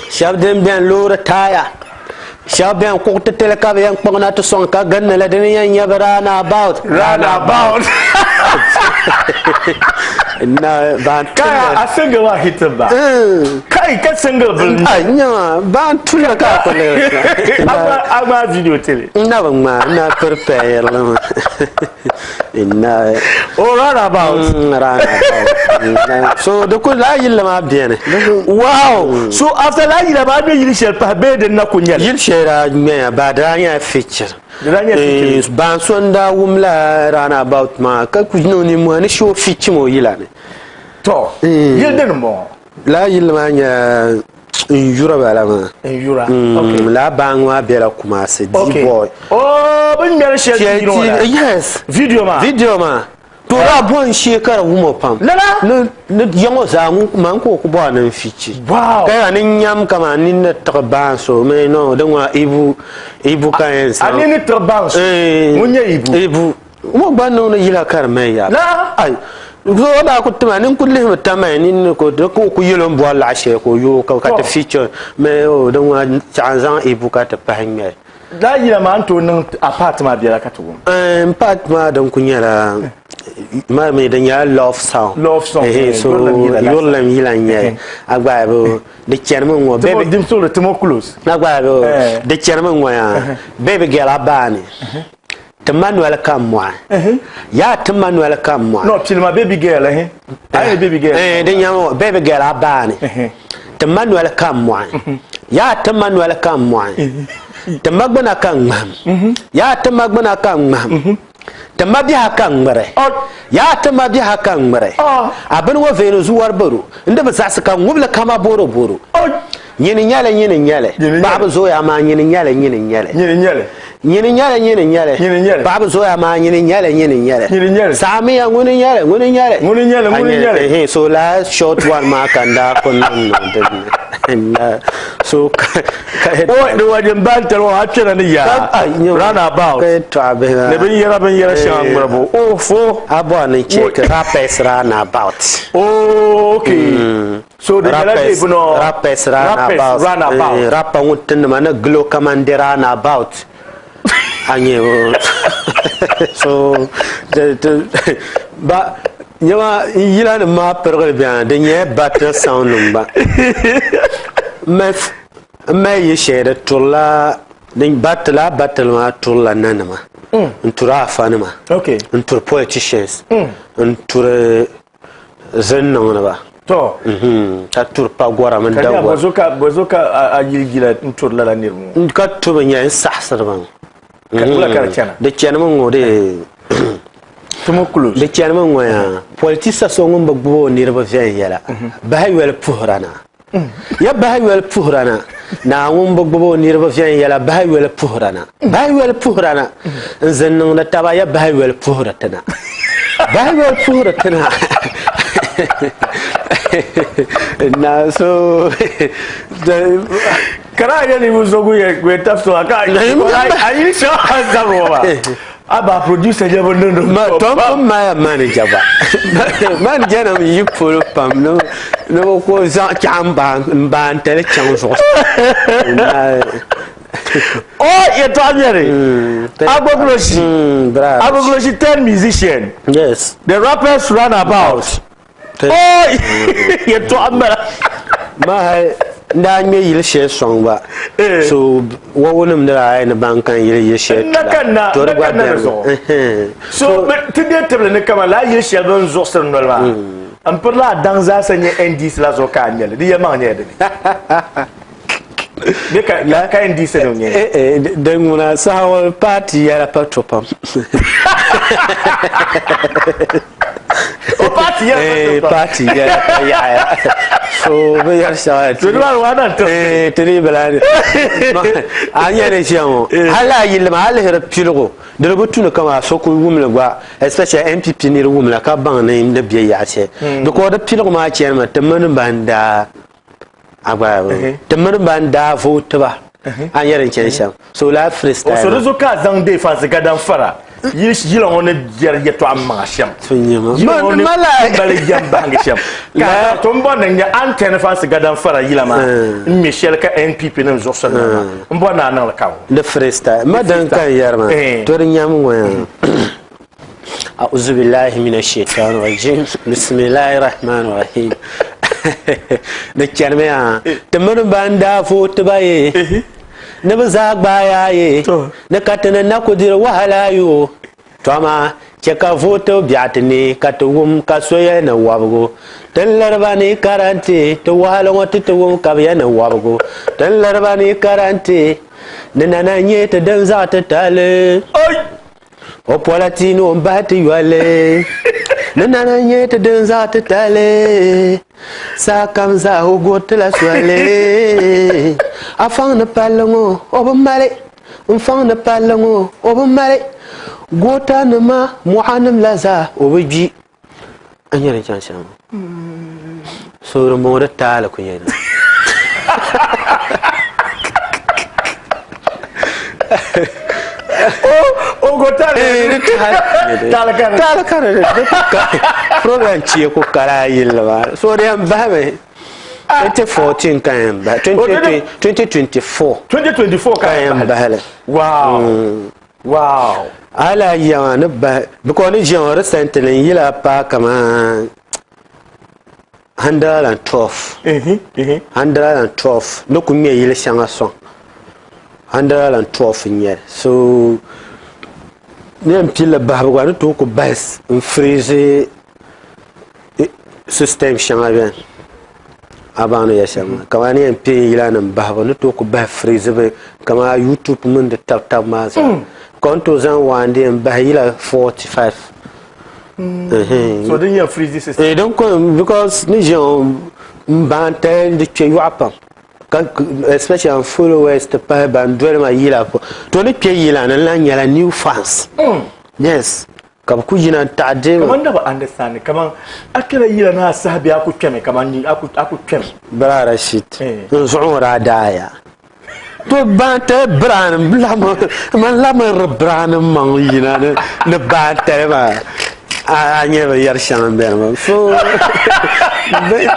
Shɛba din bɛn loori taaya. Shɛba bɛn kuɣ titali ka bɛ yɛn kpuɣina ti sɔŋ ka gindi li dini yɛn nyɛ bɛ round-about. Round-about. Na ban Kaya a single maa hit ba. Kai ka single bil. Ai nya ban tula ka ko le. A gba video tili. N na bi ŋmaa n na prepare li mi. Inna. Oh round about. Round about. So di ku laa yilli maa beni. Wow. So after laa yila maa a ŋmɛ yili shɛli pahi bee din na ku nyɛli? Yili shɛli daa ŋmɛya ba di daa nyɛla feature. Di daa nyɛla feature. Baan so n daa wum la round about maa ka ku niŋ nimmohi ni shee o feature o yila ni. To yili dini m bɔŋɔ? Laa yilli maa nyɛla n yura bala maa. N yura. Okay. Laa baaŋ maa bela Kumasi, D-boy. Oh, bɛ ni ŋmɛri shɛli video la. Yes. Video maa. Video maa. To daa bo n shee ka di wum o pam. Lala? Ni ni yaŋ o zaa ŋun man ka o ku bɔri ni n fichi. Wow. Ka yaa ni nyam kaman nini ni tiɣi baan so mi no di ŋɔ Ibu Ibu ka yɛn A nini ni tiɣi baan so ŋun nyɛ Ibu. Ibu. Ŋɔ gba niŋdi yila ka di mali yaa. Lala? Ai. So o daa ku tima ni n ku lihimi tamaya nini ni ka o ku yɛl o ni bɔri laɣ shɛli ka o yooi ka ti fichi mi o di ŋɔ chaɣ n zaŋ Ibu ka ti pahi ŋmɛli. Daa yila maa n tooi niŋ a part maa biɛla ka ti wum. N part maa din ku nyɛla mali mi di nyɛla love song. Love song. Ehe, so yurilim yila n nyɛli. A gba bi di chɛnimi n ŋɔ. Baby dim solo timo close. A gba bi di chɛnimi n ŋɔ yaa. Baby girl a baani. Ti ma noli ka m mɔɣi. Yaa ti ma noli ka m mɔɣi. No pilima baby girl ehe. A yɛli baby girl. Eh, di nyɛmi ŋɔ baby girl a baani. Ti ma noli ka m mɔɣi. Yaa ti ma noli ka m mɔɣi. Ti ma gbuna ka n ŋmahim. Yaa ti ma gbuna ka n ŋmahim. Ti ma biɛha ka n ŋmiri. Yaa ti ma biɛha ka n ŋmiri. A bini ŋɔ veeni zuwari baro. N di bi zaɣisi ka n ŋubili kama boro boro. Nyini nyɛli nyini nyɛli paɣaba zooya amaa nyini nyɛli nyini nyɛli Nyini nyɛli nyini nyɛli nyini nyɛli Nyini nyɛli paɣaba zooya amaa nyini nyɛli nyini nyɛli Nyini nyɛli saɣimiya ŋuni nyɛli ŋuni nyɛli Ŋuni nyɛli ŋuni nyɛli Ehe so laa short one maa ka n daa pun niŋ niŋ din ni so ka O di wa din ban tali a kpɛna ni yaa round about ka yɛltɔɣa bihi maa ni binyɛra binyɛra shɛŋa ŋmiribu o fo a bɔri ni check rappers round about oh okay So di nyɛla Rappers, deei bino rappers run rappers about. run about. Eh, rapper ŋun ti nima ni gilo kaman di run about. A nyɛ o. So di di ba nyɛma yila nim maa pirigili bɛni di nyɛla battle sound nim gba. M mali m mali yi shɛli di turila di battle a battle maa turila nanima n turi afa nima Okay. n turi politicians n turi Zin niŋdi ba. To. Ka turi pa gɔra mini Ka dagɔra. Bozo ka bozo ka a yili jila n turi lala niriba ŋɔ. Ka tubi nyɛ n saɣisiri ba. Ka wula ka di chana? Di chanimi ŋɔ di Tumo close. Di chanimi ŋɔ yaa. Politisa so ŋun bi gbubi o niriba viɛnyɛla bahi yoli puhira na. Ya bahi yoli puhira na. Naa ŋun bi gbubi o niriba viɛnyɛla bahi yoli puhira na. Bahi yoli puhira na. N zin niŋdi taba ya bahi yoli puhiri ti na. Bahi yoli puhiri ti na. Na so Kana a yɛli ŋun so ŋun yɛn tabi so ka a yi shɛŋa a zabiri ŋɔ maa. A ba producer nyɛ bin niŋdi Ma tom pun maya manager ba. Manager nim yi polo pam ni ni bi ku zaŋ chaɣ n baan tali chaŋ zuɣu. O yɛtɔɣa nyɛri Agbogbloshie Agbogbloshie 10 musician. Yes. The rappers run about. O yɛtɔɣa m-bala. Ma hali n daa ŋmɛ yili shɛli sɔŋ gba so wawu nim ni daa ni ban kan yili yili shɛli N na tula kanna to di n na gba kanna di beni zuɣu. So ti deei tibili ni kaman lala yili shɛli bɛ ni zuɣusiri noli maa m pirila a daŋ zaasa nyɛ NDC la zuɣu ka a ŋmɛ li di yɛlimaŋ nyɛla dini? Bɛ ka ka NDC nim nyɛ? Din ŋuna saha ŋɔ paati yɛla pa to pam. O paati yɛla pa to pam. Paati yɛla pa yaɣaya. So bɛ yɛri shɛŋa ti ti di bi lahi a nyɛ ni ʒiya ŋɔ hali a yilli maa a lihiri piligu di di bi tuni kaman so kuli wumli gba especially NPP niri wumla ka baŋ ni di bɛ yaɣa shɛli because di piligu maa chanimi ti mini ban daa a gba ti mini ban daa vooti ba. A ni yɛri n chani shɛm. So laa freestyle. O so di zuɣu ka a zaŋ deei fansi gadan fara yi yila ŋɔ ni yɛri yɛtɔɣa maŋa shɛm. Yila ŋɔ ni mali yɛm bahingi shɛm. Ka a zaŋ to m-bɔri ni n nya a ni tɛni fansi gadan fara yila maa n ŋme shɛli ka NPP nim zuɣusari na maa m bɔri ni a niŋli ka wum. Di freestyle. Ma din ka n yɛri maa to di nyam ŋɔ yaa. A'uzu billahi mina shaitan rajim. Bismillahi rahman rahim. Di chanimi yaa. Ti mini ban daa vooti ba ye. Ni bɛ zaa gbaai a ye. Ni ka ti ni na ku diri wahala yo. To amaa chɛ ka vooti biɛɣu ti neei ka ti wum ka so yɛli ni wɔbigu. Ti ni liri ba ni karanti, ti wahala ŋɔ ti ti wum ka bɛ yɛli ni wɔbigu. Ti ni liri ba ni karanti, ni nana n-nyɛ ti din zaɣ titali. O pola ti ni o ni bahi ti yoli. Ni nana n-nyɛ ti din zaɣ titali. Sahakam zaa o guri ti la soli. A faŋ ni palli ŋɔ o bi mali, n faŋ ni palli ŋɔ o bi mali. Gootanima, mɔɣanim la zaa o bi gbi. A nyɛ din chaŋ shɛm so din bɔŋɔ di taali ku nyɛ O go taali taali ka taali ka di program chie ku kara yilli maa so di yɛn bahimi 2014 ka yɛn bahi 2024 2024 ka yɛn bahili wow Wow. A lahi ya maa ni bahi because ni ʒiya ŋɔ recently n yila paai kaman 112 112 ni ku ŋmɛ yili shɛŋa sɔŋ 112 n nyɛli so ni yɛn pilli bahibu gba ni tooi ku bahi n freeze System shɛŋa beni a baŋ ni yɛli shɛm maa kamani ni yɛn pii yila nim bahibu ni tooi ku bahi freezibi kamani YouTube mini di tabi tabi maa zaa ka n tooi zaŋ one day n bahi yila 45 So din yɛn freeze system. Eh, din ko because ni ʒiya ŋɔ n baŋ tali di kpe yɔɣu pam ka especially n followers ti pahi ban doli ma yila to ni kpe yila ni n lahi nyɛla new fans yes Ka bɛ ku yina n-taɣi deei ma. Kaman na bi understand kaman a kpɛla yila ni a saha bee a ku kpɛmi kaman ni a ku a ku kpɛmi. Bra Rashid, n zuɣu ŋɔ daa daaya. To baantali biraani man lahi ri biraani maŋ yina ni ni baantali maa a nyɛ bin yɛri shɛŋa n bɛni maa so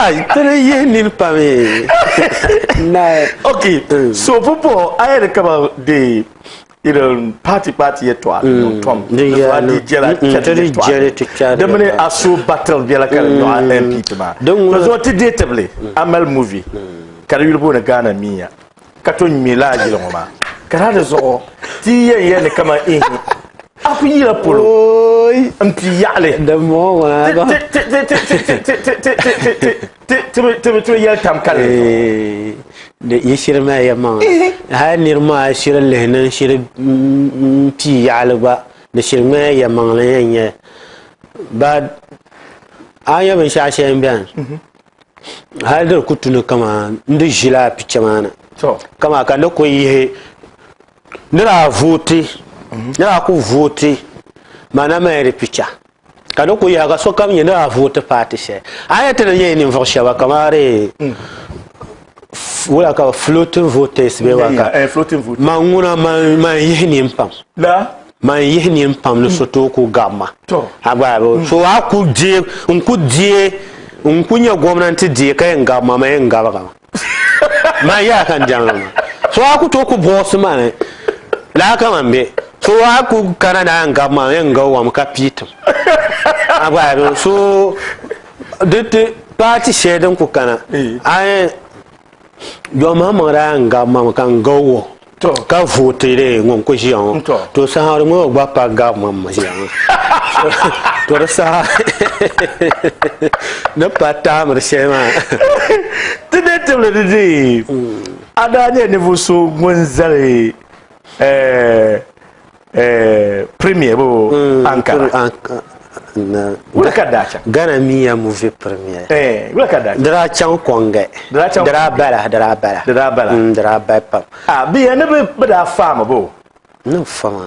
ai ti di yihi nini pam ee. Ok so pumpɔŋɔ a yɛli kaman dee irin party party yɛtɔɣa niŋ tom di zuɣu a di jɛla chɛri yɛtɔɣa di mini a so battle biɛla ka di nyɔɣa NPP maa to zuɣu ti deei tibili a mali movie ka di yuli booni Ghana miya ka to ŋmɛ laa yili ŋɔ maa ka daa di zuɣu ti yɛn yɛli ni kaman ihi a ku yila polo n pi yaɣali ti bi yɛli tam ka di Yi shiri mali ya maŋa hali niri maa shiri lihi ni shiri pii yaɣali gba di shiri ŋmɛla ya maŋli yɛn nyɛ ba a nya binshaɣu shɛli n biɛni hali di ku tuni kamani n di ʒi laa picha maa ni kamani ka ni ku yihi ni daa vooti ni daa ku vooti maa na mali di picha Ka di ku yahi ka sokam nyɛ ni a vooti paati shɛli. A yɛn ti ni nyɛ ninvuɣ shɛba kamani wula ka bɛ floating voters bee wa ka eh, floating voters. Man ŋuna man man yihi nini pam. La? Man yihi nini pam ni so tooi ku gabi ma. To. A gba bi so a ku deei n ku deei n ku nyɛ gomnanti deei ka yɛn gabi ma man yɛn gabiga ma. Man yaa ka n diɛmdi maa. So a ku tooi ku bɔɔsi ma ni laa ka man be. So a ku kana na yɛn gabi ma yɛn gabi wami ka pii tim. A gba bi so di ti paati shɛli din ku kana a yɛn yɔmaŋmaŋ daa yɛn gabi ma mi ka n gabi o. Ka vooti dee ŋun ku ʒiya ŋɔ to saha di ŋɔ gba pa gabi ma m ʒiya ŋɔ to di saha ni pa taamiri shɛli maa ti dee tibili di dee a daa nyɛ ninvuɣ so ŋun zali premier bo Ankara wula ka daa chaŋ Ghana miya movie premier wula ka daa chaŋ di daa chaŋ kɔŋgɛ di daa chaŋ di daa bala di daa bala di daa bala di daa bali pam Ah, bɛ yɛn ni bɛ daa faami bo ni fama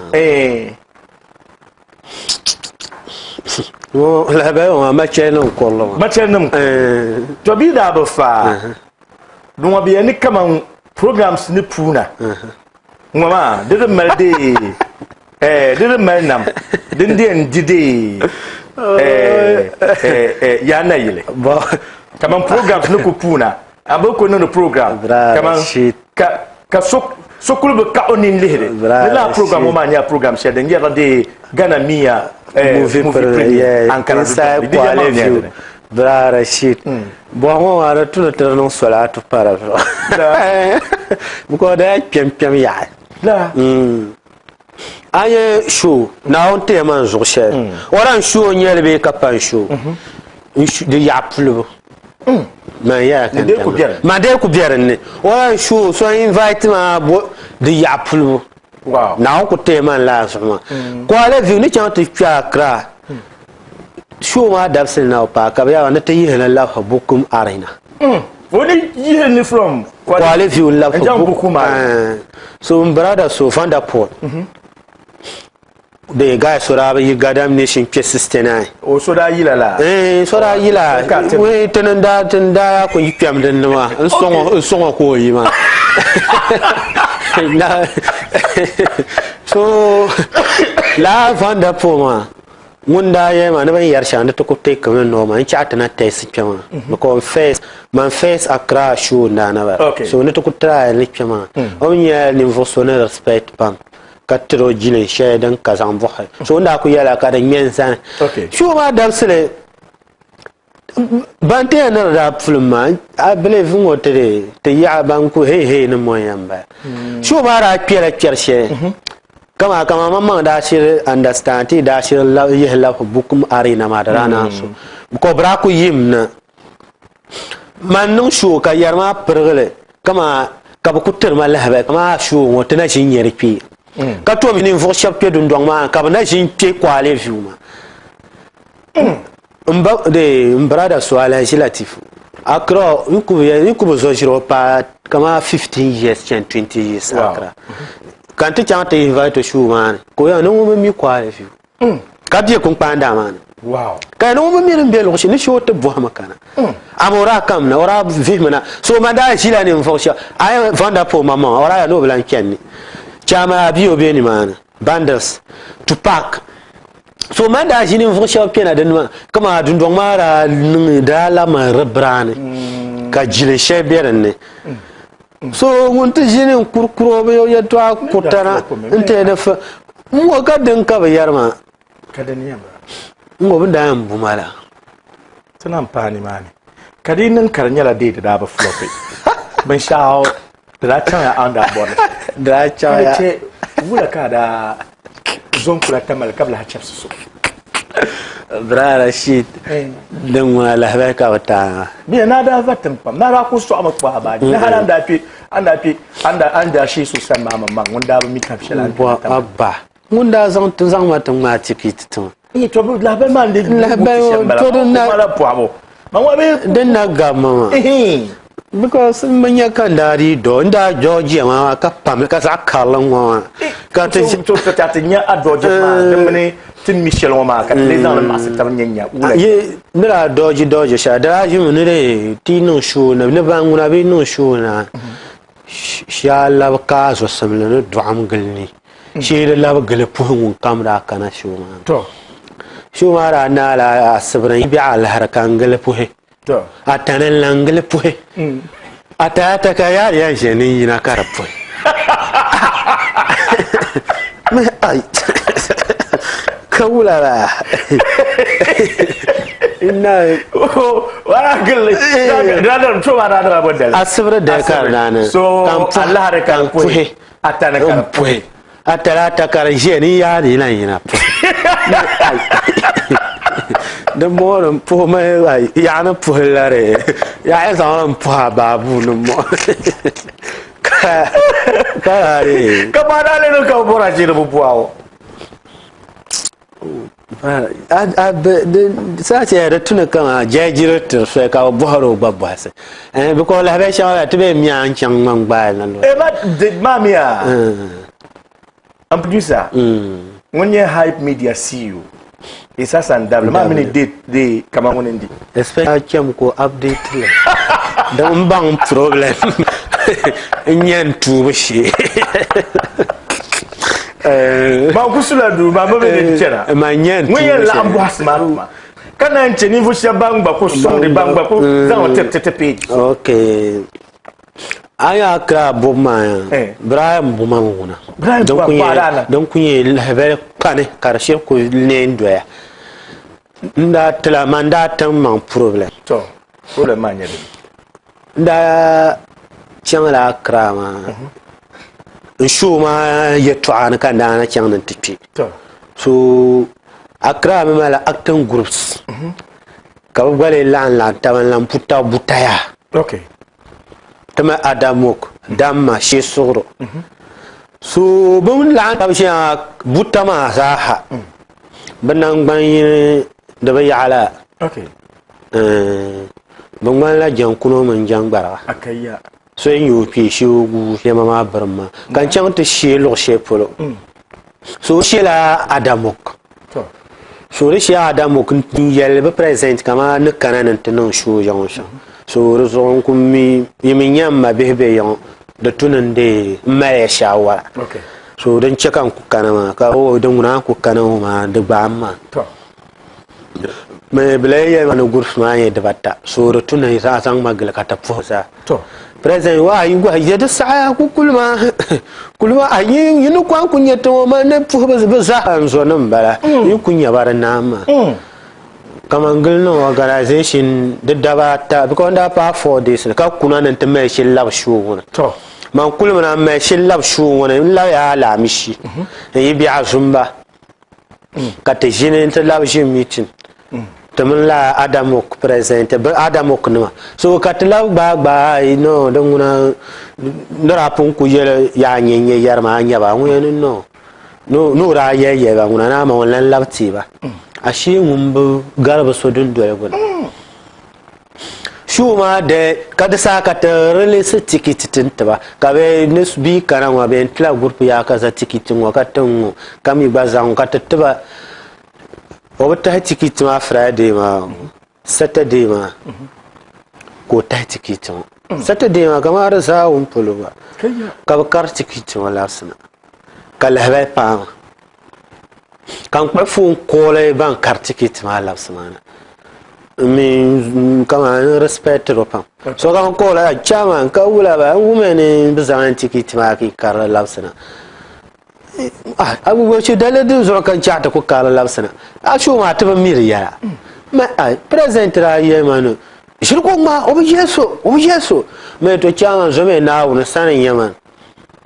ŋɔ lahabali ŋɔ machɛli nim kurili ŋɔ machɛli nim to bɛ daa bi faa di ŋɔ bɛ yɛn ni kaman. Programs ni puuna ŋɔ maa di di mali dee eh, di di mali nam din di yɛn di dee eh, eh, eh, yaa nayili. Kaman programs ni ku puuna a bi ku niŋdi program kaman ka ka so so kuli bi kaɣi o nini lihiri ni lala program ŋɔ maa nyɛla program shɛli din yɛrila dee Ghana miya eh, movie premiere Ankara Inside di Kwale yɛlimaŋli nyɛla View dini. Bra Rashid bɔhi ŋɔ maa di tuni ti di niŋ solaatu pa di zuɣu because di yaa kpɛm kpɛm yaɣi La. A nyɛ show Naawuni ti ya ma n zuɣu shɛli o daa n show n nyɛli bee ka pa n show di yaɣa pulibu man yɛla ka Ni dee ku bɛ ma dee ku bɛ dinni o daa n show so invite ma bo di yaɣa pulibu Wow. Naawuni ku ti ya ma n laa zuɣu maa Kuala View ni chaŋ ti kpe Accra show maa dabisili na o paai ka bɛ yɛli ni ti yihili labisi Bukum Arena. O ni yihili ni from Kwale View n-labisi N-chaŋ Bukum Arena. So n brother so Vanderpool the guy so daa bi yi Gadam Nation kpe 69. O so daa yila la? So daa yila. Wee ti ni daa ti ni daa ku yi kpɛm din ni maa n sɔŋɔ n sɔŋɔ ka o yi maa. So laa Vanderpool maa Ŋun daa yɛli ma ni bɛ ni yɛri shɛŋa ni ti ku take mi normal n chaɣi ti na test kpɛ maa because first man first Accra show n daa na bala so ni ti ku try ni kpɛ maa o mi nyɛla ninvuɣu so ni respect pam ka tiri o jilin shɛli din ka zaŋ buɣisi so o ni daa ku yɛla ka di ŋmɛ n zani show maa dabisili Ban ti yɛn ni di daa pulim maa, I believe n ŋɔ ti di ti yaɣa ban ku hey hey ni mɔya n bala. Show maa daa kpɛla kpɛri shɛli kaman kaman man maŋ daa shiri understand ti daa shiri yihi labisi Bukum Arena maa di daa naan so because bɛ daa ku yim na. Man niŋ show ka yɛri maa pirigili kaman ka bɛ ku tiri ma lahabali kaman show ŋɔ ti na ʒi n-nyɛ di kpee ka tom ninvuɣ shɛba kpe dundɔŋ maa ni ka bɛ na ʒi n-kpe Kwale View maa. N ba de n brother so Alhaji Latifu Accra n ku bi n ku bi zo ʒiri o paai kamani 15 years chani 20 years Accra ka n ti chaŋ ti invite o show maa ni ka o yɛli ni ŋun bi mi Kwale View ka bɛ kunkpaan daa maa ni ka ni ŋun bi mi din be luɣ shɛli ni shee o ti bɔhimi kana amaa o daa kamina o daa vihimi na so man daa ʒila ninvuɣ shɛba a yɛn Vanderpool maŋmaŋa o daa yɛli ni o bi lan chani ni chairman Abio be nimaani Bundles Tupac So man daa ʒi ninvuɣ shɛba kpɛna dini maa, kaman dundɔŋ maa daa niŋ daa lahi mali di biraani ka jilin shɛli be din ni. So ŋun ti ʒini n-kurikuri o bee o yɛtɔɣa kuritana nti yɛli ni fa n-ŋɔ ka din ka bɛ yɛri maa. N-ŋɔ bɛ ni daa yɛn bu ma la. Ti naan paai nimaani ka di yi niŋ ka di nyɛla dee di daa bi flopi binshɛɣu Di daa chaŋya a ni daa bɔri li shɛm. Di daa chaŋya. Ka di chɛ wula ka a daa zo n-kula Tamale ka bi lahi chɛbisi so? Bra Rashid, din ŋuna lahabali ka bi taai maa. Bia, naa daa va tiŋ pam. Naa daa kuli sɔɣimi kpahi baaji. Ni hali a ni daa kpe, a ni daa kpe, a ni daa, a ni daa sheei so sani maa maŋmaŋ ŋun daa bi mi tam shɛli a ni kpɛna Tamale. Abba, ŋun daa zaŋ ti zaŋ ma ti ŋmaai tikiti ti ma. N to bi lahabali maa n-lee Lahabali wuhi shɛm bala. to din na Kuma la bɔhibu. Ma ŋɔ bee din na gabi ma maa. Because n bi nya ka n daa dii doo n daa dɔɔjiya maa ka pam ka zaɣ karili n ŋɔ maa. Ka ti To to ka ti nya a dɔɔji maa di mini ti mi shɛli ŋɔ maa ka ti lee zaŋli maɣasi tabi nya nya wula. Yi ni daa dɔɔji dɔɔji shɛli di daa ʒimi ni di ti niŋ show na ni ban ŋuna bi niŋ show na shee a labi ka a zuɣusimli ni dɔɣim gili ni shee di labi gili puhi ŋun kam daa kana show maa ni. Show maa daa naala asibiri biɛɣu alahiri ka n gili puhi. A tani n-lan gili puhi. A taya ka yaari yɛn ʒe ni yina ka di puhi. Ka wula la. Asibiri dali ka di daa niŋ. Ka n puhi. Ka n puhi. A talaata ka di ʒiya ni yaari yi lan yina puhi. Di bɔŋɔ din puhi mi yaɣa ni puhi la di yaɣa yi zaŋ li m-puhi a baabuu ni mɔɣu ka ka di. Ka maa daa lee niŋ ka bɛ bɔri a ʒiri bi puhi a o. Saha shɛli di tuni kaman jɛjiri tiri soli ka bɛ bɔhiri o gba bɔhisi because lahabali shɛŋa la ti bee mi a ni chaŋ ŋmani gbaai na luɣili. Eh, ma di maa mi a n producer ŋun nyɛ Hype Media CEO Isa Sandabli maa mi ni date kaman ŋuni n-di. Especially cham ka o update li din baŋ problem. N nyɛ n tuubu shee. Man ku sula duu maa ma mi ni chana. Man nyɛ n tuubu shee. Ŋun yɛn laɣim bɔhisi maa tuma ka naan chɛ ninvuɣ shɛba ban gba ku sɔŋdi ban gba ku zaŋ o tiri ti ti page. Okay. A ni Accra bobu maa ya, Brian bu ma ŋuna. Din ku nyɛ lahibali kpani ka di shiri ku neei n-doya. N daa tila man daa tiŋ maŋ problem. To, problem maa nyɛ dini? N daa chaŋla Accra maa n show maa yɛltɔɣa ni ka n daa na chaŋ ni n ti kpe. So Accra mi malila acting groups ka bɛ gba lee laɣim laɣim taba n-lan pu taba buta yaa. Ti mi Adamok, Damma, Shesuɣuro. So bɛ ni laɣim taba ʒiya maa buta maa zaaha bɛ naŋgban yini di bi yaɣi la. Bɛ ŋmanila jaŋkuno mini jaŋgbariga. So yi nya o kpee shee o guui nɛma maa birim maa ka n chaŋ ti shee luɣ shɛli polo. So o sheela Adamok. So o di shee Adamok n yɛli bɛ president kaman ni kana ni nti niŋ show ya ŋɔ shɛm. So di zuɣu n ku mi yi mi nya m ma bihi be ya ŋɔ di tu ni n deei m mali ya shaawara. So din che ka n ku kana maa ka o din ŋuna a ni ku kana ŋɔ maa di gbaai m maa. Bɛ lahi yɛli ma ni groups maa nyɛ dibata so di tu ni a zaŋ ma gili ka ti puhi zaa. President wa yi gɔhi je di saɣaya ku kuli maa kuli maa a yi yi ni ku a ku nyɛ ti ŋɔ maa ni puhi bi zaa n zo nim bala yi ku nyɛ ba di naai maa. Kaman gili niŋ organisation di daba ata because n daa paai 4 days ni ka kuna ni n ti mali shili labi show ŋɔ ni. Man kuli mi na n mali shili labi show ŋɔ ni n labi alaamisi n yi biɛɣu zumba. Ka ti ʒini nti labi ʒini meeting ti mini la Adamok president bi Adamok nima so ka ti labi gbaai gbaai no din ŋuna ni daa pun ku yɛli yaa nyɛ nyɛ yɛri maa nyɛba ŋun yɛli ni no ni o daa yɛli yɛli ba ŋuna ni amaa o lan labi teei ba ashee ŋun bi gari bi so dundoli gbuni. Show maa dali ka di saha ka ti release tikiti ti ti ba ka bɛ ni bɛ yi kana ŋɔ bɛ yɛn tila group yaa ka za tikiti ŋɔ ka ti ŋɔ ka mi gba zaŋ ka ti ti ba o bi tahi tikiti maa Friday maa Saturday maa ka o tahi tikiti ŋɔ Saturday maa kamani di zaawuni polo gba ka bɛ kari tikiti ŋɔ labisina ka lahabali paai ma. Ka n kpuɣi foon kooli ban kari tikiti maa labisi maa na n mi kamani n respect o pam so ka n kooli a chairman ka wula ba n wumya ni bi zaŋ n tikiti maa ka yi karili labisi na a daliri din zuɣu ka n chaɣ ti ku karili labisi na a show maa ti bi mi di yɛla president daa yɛli ma ni ʒiri ka o ŋmaa o bi yɛli so o bi yɛli so mi to chairman zomi Naawuni sani n nyɛ man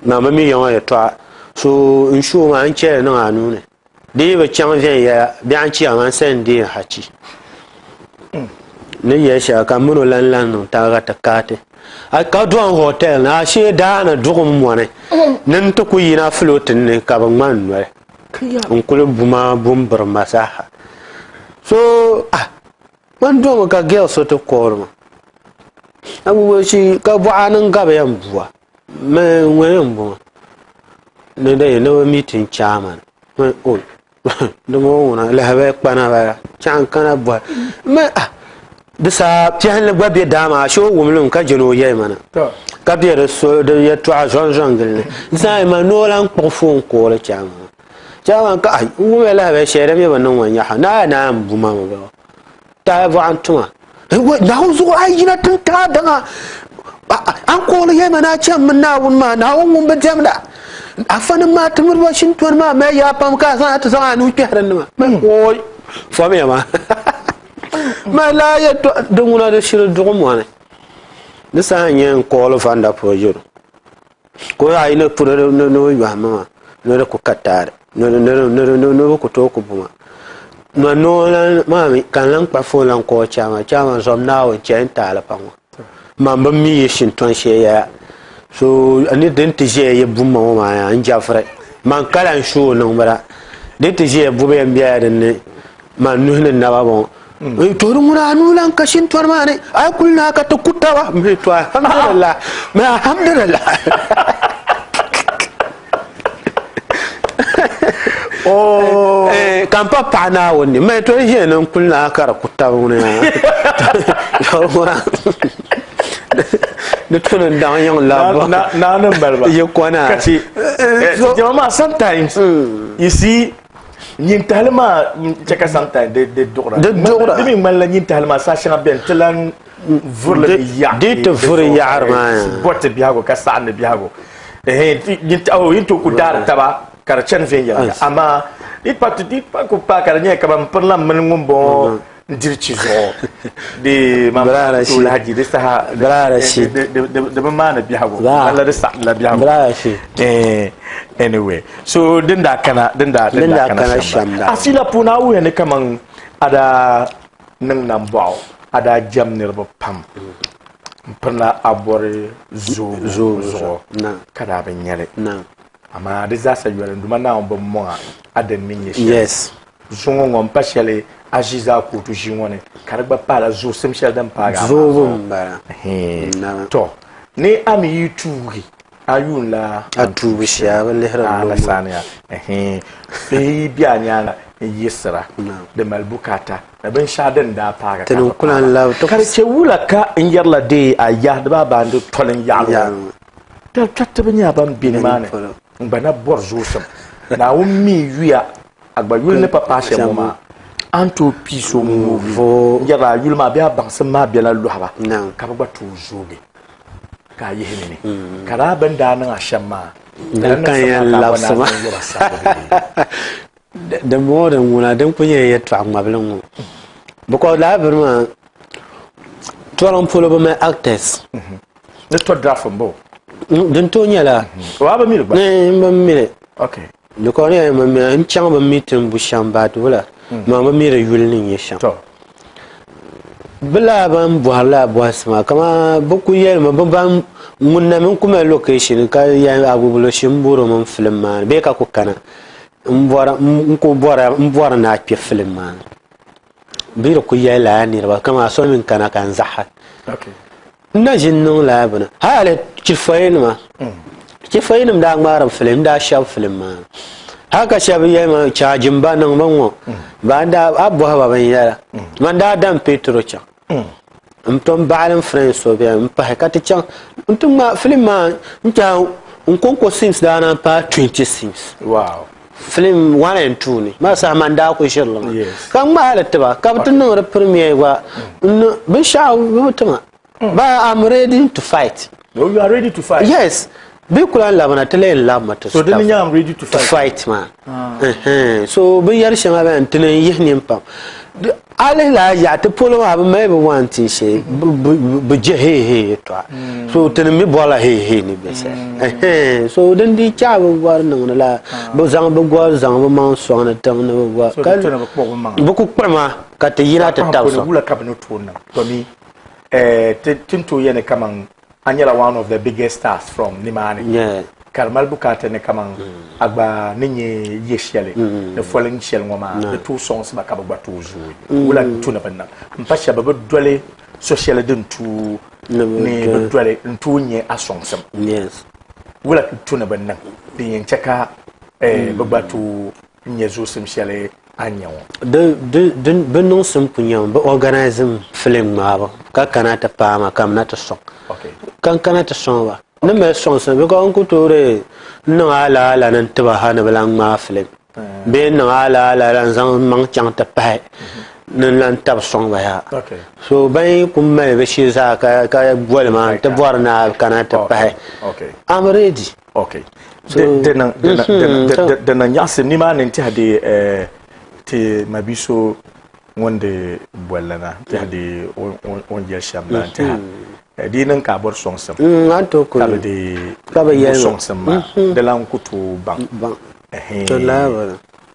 Maa bi mi ya ŋɔ yɛtɔɣa, so n shu o maa n chɛli niŋ a nuu ni. Di yi bi chaŋ viɛnyɛla, biɛɣu n-chiya maa n sa yɛn deei hachi. Ni yɛli shɛli ka m mini o lan lan niŋ taba ka ti kaati. A ka dɔn hotel ni ashee daa ni duɣim mɔni ni n ti ku yina floating ni ka bi ŋma n noli. N kuli bu ma bu m biri ma zaaha. So ah man domi ka girl so ti call ma. Ka bɔɣa ni n gabi ya n bua. Mɛ ŋuni n bɔŋɔ ni di ni bi meeting chairman o di ŋɔ ŋuna lahabali kpana bala chaŋ kana bɔhi mɛ ah di saha piɛhili gba bɛ daa maa shee o wumli mi ka jɛli o yɛli mana ka bɛ di so di yɛltɔɣa zɔn zɔn gili ni di saha ma ni o lan kpuɣi foon kooli chairman maa chairman ka ah n wumya lahabali shɛli di mi bi niŋ ma nyaɣa naa naa n bu ma mi bala Tahi bɔɣa n-tuma. Naawuni zuɣu a yi yina tiŋ taai daŋa, a ni kooli yɛlima ni a chanimi Naawuni maa, Naawuni ŋun bi diɛmda. Afanim maa ti miri ba shintɔni maa mali yaa pam ka a zaŋ a ti zaŋ a nuu kpɛhi din ni maa. Mali ooi, famiya maa. Mali lala yɛtɔɣa din ŋuna di shiri duɣi mɔni. Di saha n-nyɛ n kooli Vanda Pojero. Ka o yi ni puni ni o yɔhimmi maa ni di ku ka taali ni di ku tooi ku bu ma. Ma noo lan maa mi ka n lan kpa foon lan call chairman, chairman zom Naawuni chɛ n taali pam ŋɔ. Man bi mi yi shintɔn shee yɛla so ni din ti ʒiya yi bu ma ŋɔ maa yaa n jɛfiri man ka lan show niŋ ba din ti ʒiya bubu yɛn bela din ni man nuhi ni naba bɔŋɔ. To di ŋuna a nuu lan ka shintɔri maa ni a yi kuli naai ka ti ku taba mi to alhamdulillah mi alhamdulillah oh. Eh, ka n pa paɣa Naawuni ni mi to yi ʒiya ni n kuli naai ka di ku taba ŋuna yaa ŋuna Di tu ni n daŋ yiŋ labbu. Naa ni mali ba. Yi kɔna. Ka ti jɛma maa sometimes you see nyintahili maa chɛ ka sometimes di duɣira. Di duɣira. Di mi ŋmanila nyintahili maa saha shɛŋa bɛni ti lan vurili mi yaɣi. Di ti vuri yaɣiri maa. Bɔriti biɛhigu ka saɣindi biɛhigu. Yi tooi ku daari taba ka di chani viɛnyɛliŋga amaa di pa di pa ku paai ka di nyɛla kaman m pirila m mini ŋumbɔŋɔ n-diri chi zuɣu di man tooi lahi di di saha di bi maani biɛhigu ŋmanila di saɣindila biɛhigu anyway so din daa kana din daa din daa kana shɛm la asiila puuni a wuhiya ni kaman a daa niŋ nambɔɣu a daa jɛm niriba pam m pirila a bɔri zoobu zuɣu ka daa bi nya li amaa di zaasa yoli n Duuma Naawuni bi mɔŋ a a din ni nyɛ shɛli zuŋɔ ŋɔ m-pa shɛli a ʒi zaa kootu ʒii ŋɔ ni ka di gba pahila zuɣusim shɛli din paagi a maa zuɣu. Tɔ! Ni a mi yi tuugi a yuun la a tuubu shee a bi lihiri a la saaniya bihi yi be a nyaaŋa n-yiɣisira di mali bukaata ni binshɛɣu din daa paagi ka bi paai ka di chɛ wula ka n yɛrila deei a ya di baa baandi toli n yaɣili ŋɔ Kpɛrikpɛritiba nyɛla ban be nimaani n-gba na bɔri zoosim. Naawuni mi yuya a gba yuli ni pa paai shɛm ŋɔ maa, a ni tooi pii so ŋ-ŋoogi n-yɛrila a yuli maa bee a baŋsim maa bela lɔhiba ka bɛ gba tooi zoogi ka a yihi ni ni. Ka daa bɛ ni daa niŋ a shɛm maa, lala niŋsim maa ka a gba naan zaŋ yɔr a sabbu bee? Dimbɔŋɔ din ŋuna din kuli nyɛla yɛltɔɣa ŋmabili ŋɔ because lala bini maa tɔriŋ polo bi mali actors. Ni tɔ draft n bo. Din tooi nyɛla. O a bi mili gba. N bi mili. Okay. Because n bi mili n chaŋ bi meeting bu shɛm but wula maa bi mi di yuli ni nyɛ shɛm. To. Bi laa ban bɔhiri laa bɔhisi maa kaman bi ku yɛlimi bi ban ŋun na mi n ku mali location ka yɛli Agbogbloshie m bɔri o mini film maa ni bee ka ku kana n bɔri n ku bɔri n bɔri ni a kpɛ film maa ni. Bɛ di ku yɛli lala niriba kaman so mi n-kana ka n zaɣi. N na ʒi n-niŋ lala bini. Hali chifɔyinima, chifɔyinim daa ŋmaari filim, n daa shɛbi filim maa. Hali ka shɛba yɛli ma chaajimba niŋ ba ŋ-ŋɔ, ba n daa, a bɔhi ba binyɛra. Man daa dam petro chaŋ. N tom baɣili n friend so bɛni n pahi ka ti chaŋ n ti ŋmaai filim maa n tɛha n konko scenes daa naan paai 20 scenes. Wow. Film 1 and 2 ni maa saha man daa ku ʒiri li maa. Ka n ŋmahi li tiba ka bɛ ti niŋ di premiere gba n niŋ binshɛɣu bɛ bi ti ma. But I'm ready to fight. Oh, you are ready to fight? Yes. Bɛ ku lahi labina ti lee labimi ti So dini nyɛ I'm ready to fight? To fight maa. Ah. So binyɛri shɛŋa bɛni ti ni yihi nini pam. A lihi lala yaɣa ti polo maa bi mali bi waan tin shɛli bi je hee hee yɛltɔɣa. Hmm. So ti ni mi bɔrila hee hee ni bɛ shɛli. Hmm. So din dii chaɣi bi bɔri niŋdi la ah. bi zaŋ bi gɔri zaŋ bi maŋ sɔŋ ni tiŋ ni bi gɔri. So di tu ni bi kpuɣi bi maŋa. Bi ku kpuɣi ma ka ti yina ti tabi sɔŋ. Wula ka bi ni tooi niŋ to mi ti ni tooi yɛli kaman a nyɛla one of the biggest stars from nimaani ka di mali bukaata ni kaman a gba ni nyɛ yɛ shɛli ni following shɛli ŋɔ maa di tooi sɔŋsi ba ka bɛ gba tooi zooi wula n-tu ni bɛ niŋ m-pa shɛba bɛ doli so shɛli din tu ni bɛ doli n-tooi nyɛ a sɔŋsim wula n-tu ni bɛ niŋ din yɛn chɛ ka bɛ gba tooi nyɛ zoosim shɛli a ni nya ŋɔ? Bɛ niŋsim ku nyɛmi bɛ organise film ŋmaabu ka kana ti paai ma ka m na ti sɔŋ. Ka n kana ti sɔŋ ba. N ni mali sɔŋsim because n ku tooi n niŋ alaala ni n ti ba ha ni bɛ lan ŋmaai film bee n niŋ alaala la n zaŋ n maŋ chaŋ ti pahi ni n lan tabi sɔŋ ba yaha. So ban yi ku mali bɛ shee zaa ka boli ma n ti bɔri ni a kana ti pahi. I'm ready. Ok. Di niŋ di niŋ nyaɣisim nimaani n tɛha di ti mabi so ŋun di bolli na n tɛha di o ni yɛli shɛm la n tɛha di yi niŋ ka a bɔri sɔŋsim ka bi di bo sɔŋsim maa di lan ku tooi baŋ.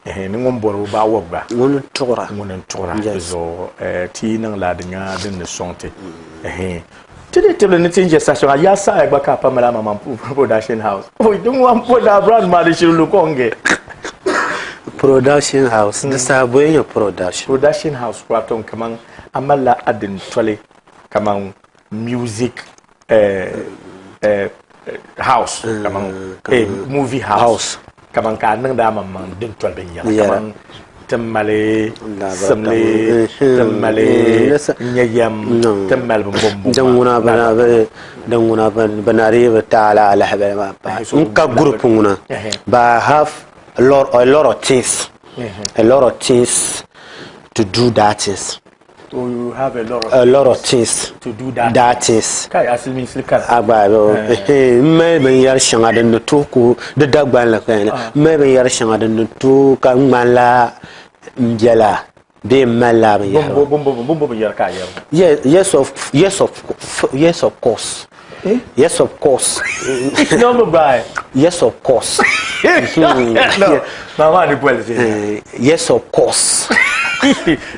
Ɛhɛn, ni ŋun bɔri o baɣa wɔb gba. Ŋuni n-tuɣira. Ŋuni n-tuɣira. Di zuɣu ti yi niŋ la di nya din ni sɔŋ ti. Ɛhɛn, ti dii tibili ni ti ni je saha shɛŋa, yaa saɣiya gba ka a pa mali amaŋmaŋ production house. Oi, din ŋɔ m-po daa brand maa di shiri lu ka o ni ge. Production house, di saha bɔya nyɛ production. Production house wato kaman a malila a dintoli kaman music house kaman movie house kaman ka a niŋdi a maŋmaŋ dintoli binyɛra kaman Ti mali simli, ti mali nyɛ yɛm, ti mali binbombo Din ŋuna din ŋuna bɛ na dii bi taai lala lahabali maa pahi. N ka group ŋuna but I have a lot, a lot of things, a lot of things to do that things. Oh, you have a lot of, a lot of things to do that, that things. Kai asiliminsili kana. Agba n mali binyɛri shɛŋa din ni tooi ku di Dagbanli ka yɛli n mali binyɛri shɛŋa din ni tooi ka ŋmanila n biɛla bee n mali laa binyɛri maa. Bumbo binyɛri ka a yɛri ŋɔ? Yes of yes of yes of course. Eh? Yes of course. No mi gbaai. Yes of course. No, maa maa ni boli viɛnyɛla. Yes of course.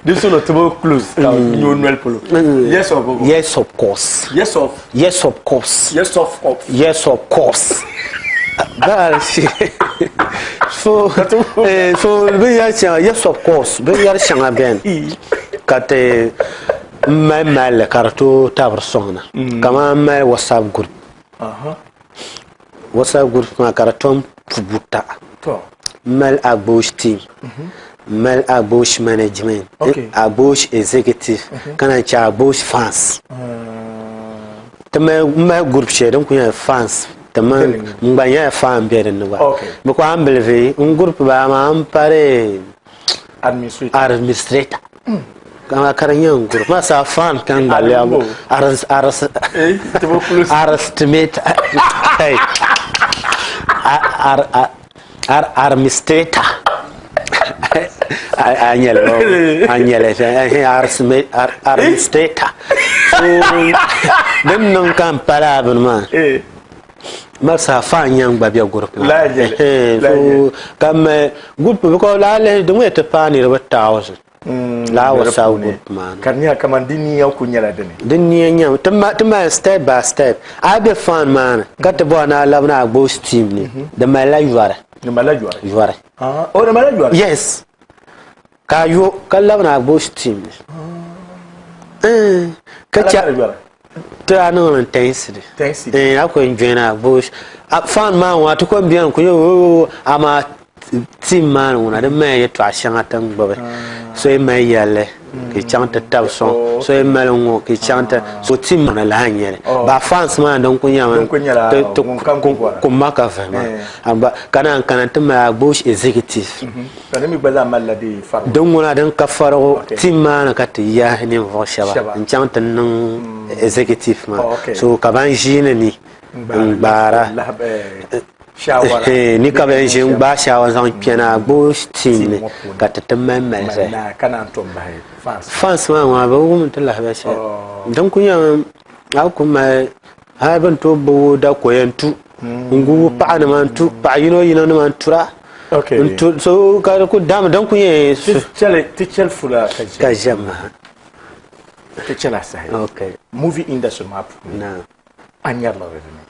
Di solo tibo close ka nyo noli polo. Yes of Yes of course. Yes of Yes of course. Yes of course. Yes of course. Baal shi. So so binyɛri shɛŋa yes of course binyɛri shɛŋa beni ka ti M mali malli ka di tooi tabiri sɔŋ na kamani m mali WhatsApp group. WhatsApp group maa ka di tom pu buta. M mali Agbosh team, m mali Agbosh management, Agbosh executive ka naan che Agbosh fans. Ti mali m mali group shɛli din kuli nyɛla fans ti mini n gba nyɛla fan be din ni gba. Because a ni bilivi n group bala maa m pari administrator. Kama ka di nyɛ n guri ma sa fan kan gba lɛbu aris aris aristimate hey ar ar armistrator a nyɛli a nyɛli armistrator so din niŋ ka n pala a bini maa Marisa fan nyɛ n gba bɛ group maa so ka mali group because laa lihi di ŋɔ ti paai niriba 1000 laa WhatsApp group maa ka di nyɛla kamani di niya ku nyɛla dini di niya nyɛmi ti mali step by step a yi bɛ fan maa ni ka ti bɔri ni a labina a gboos team ni di malila yɔri di malila yɔri yɔri o di malila yɔri yes ka a yo ka labina a gboos team ni ka chɛ Ti a niŋ li intensity. Intensity. Eh, a ko n join a bush. A fan maa ŋɔ a ti ko beni ku nyɛ amaa team maa ni ŋuna di mali yɛltɔɣa shɛŋa ti ni gbubi. So yi mali yɛlli ka yi chaŋ ti tabi sɔŋ. So yi mali ŋɔ ka yi chaŋ ti so team maa ni lahi nyɛli. Ba fans maa din ku nyɛmi Din ku nyɛla ti ŋun kam ku bɔra. kumma ka vihi maa. Amba ka naan kana ti mali a bush executive. Ka di mi gba zaa malila di farigu. Din ŋuna din ka farigu team maa ni ka ti yahi ninvuɣ shɛba n-chaŋ ti niŋ executive maa. So ka ban ʒiini ni n-gbaara ni ka bɛn ʒi n-gbaai shaawara zaŋ kpɛna Agbosh team ni ka ti ti mali mali zali. Fans maa ŋuna bɛ wum ti lahabali shɛli. Din kuli nyɛmi a ku mali hali bɛ ni tooi gbubi dakoya n-tu n-gubi paɣanima n-tu paɣa yino yino nima n-tura n-tu so ka di ku dami din ku nyɛ ti chɛli fula ka ʒɛm ka ʒɛm maa ti chɛli asahi okay movie industry maa puuni na a nyɛri liɣiri dini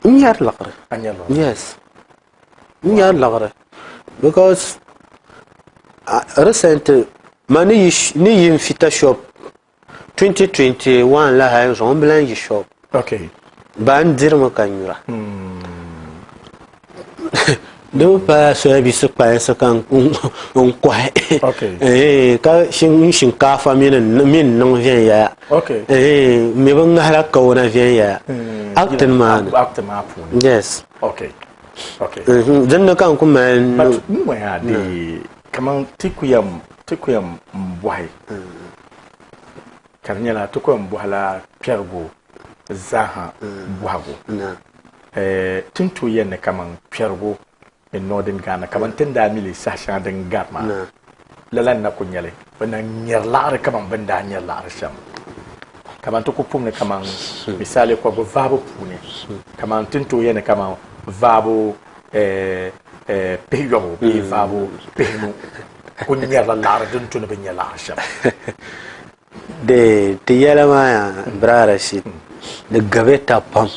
n nyɛri liɣiri a nyɛri liɣiri yes n nyɛri liɣiri because recently ma ni yi n fita shop 2021 la hali zuɣu n bi lahi yi shop okay ba n dirimi ka nyura di mi pala soyabisi kpalinsi ka n kohi okay ka n shinkaafa mini n niŋ viɛnyɛla okay n mi bi ŋahila kawana viɛnyɛla acting maa ni acting maa puuni yes okay okay dinni ka n ku mali but n ŋɔya di kaman ti ku yɛn Ti ku yɛn bɔhi ka di nyɛla ti ku yɛn bɔhila kpɛrigu zaaha bɔhigu. Ti ni tooi yɛli ni kaman kpɛrigu in Northern Ghana kaman ti ni daa mi li saha shɛŋa din gari maa, lala n-na ku nyɛli. Bɛ na ŋmɛri laɣiri kaman bɛ ni daa ŋmɛri laɣiri shɛm. Kaman ti ku pum ni kaman misali kɔbigu vaabu puuni, kaman ti ni tooi yɛli ni kaman vaabu pihiyɔbu bee vaabu pihinu ku nyɛrila laɣiri din tu ni bɛ nya laɣiri shɛm. Di ti yɛla maa yaa Bra Rashid, di gabi tab pam.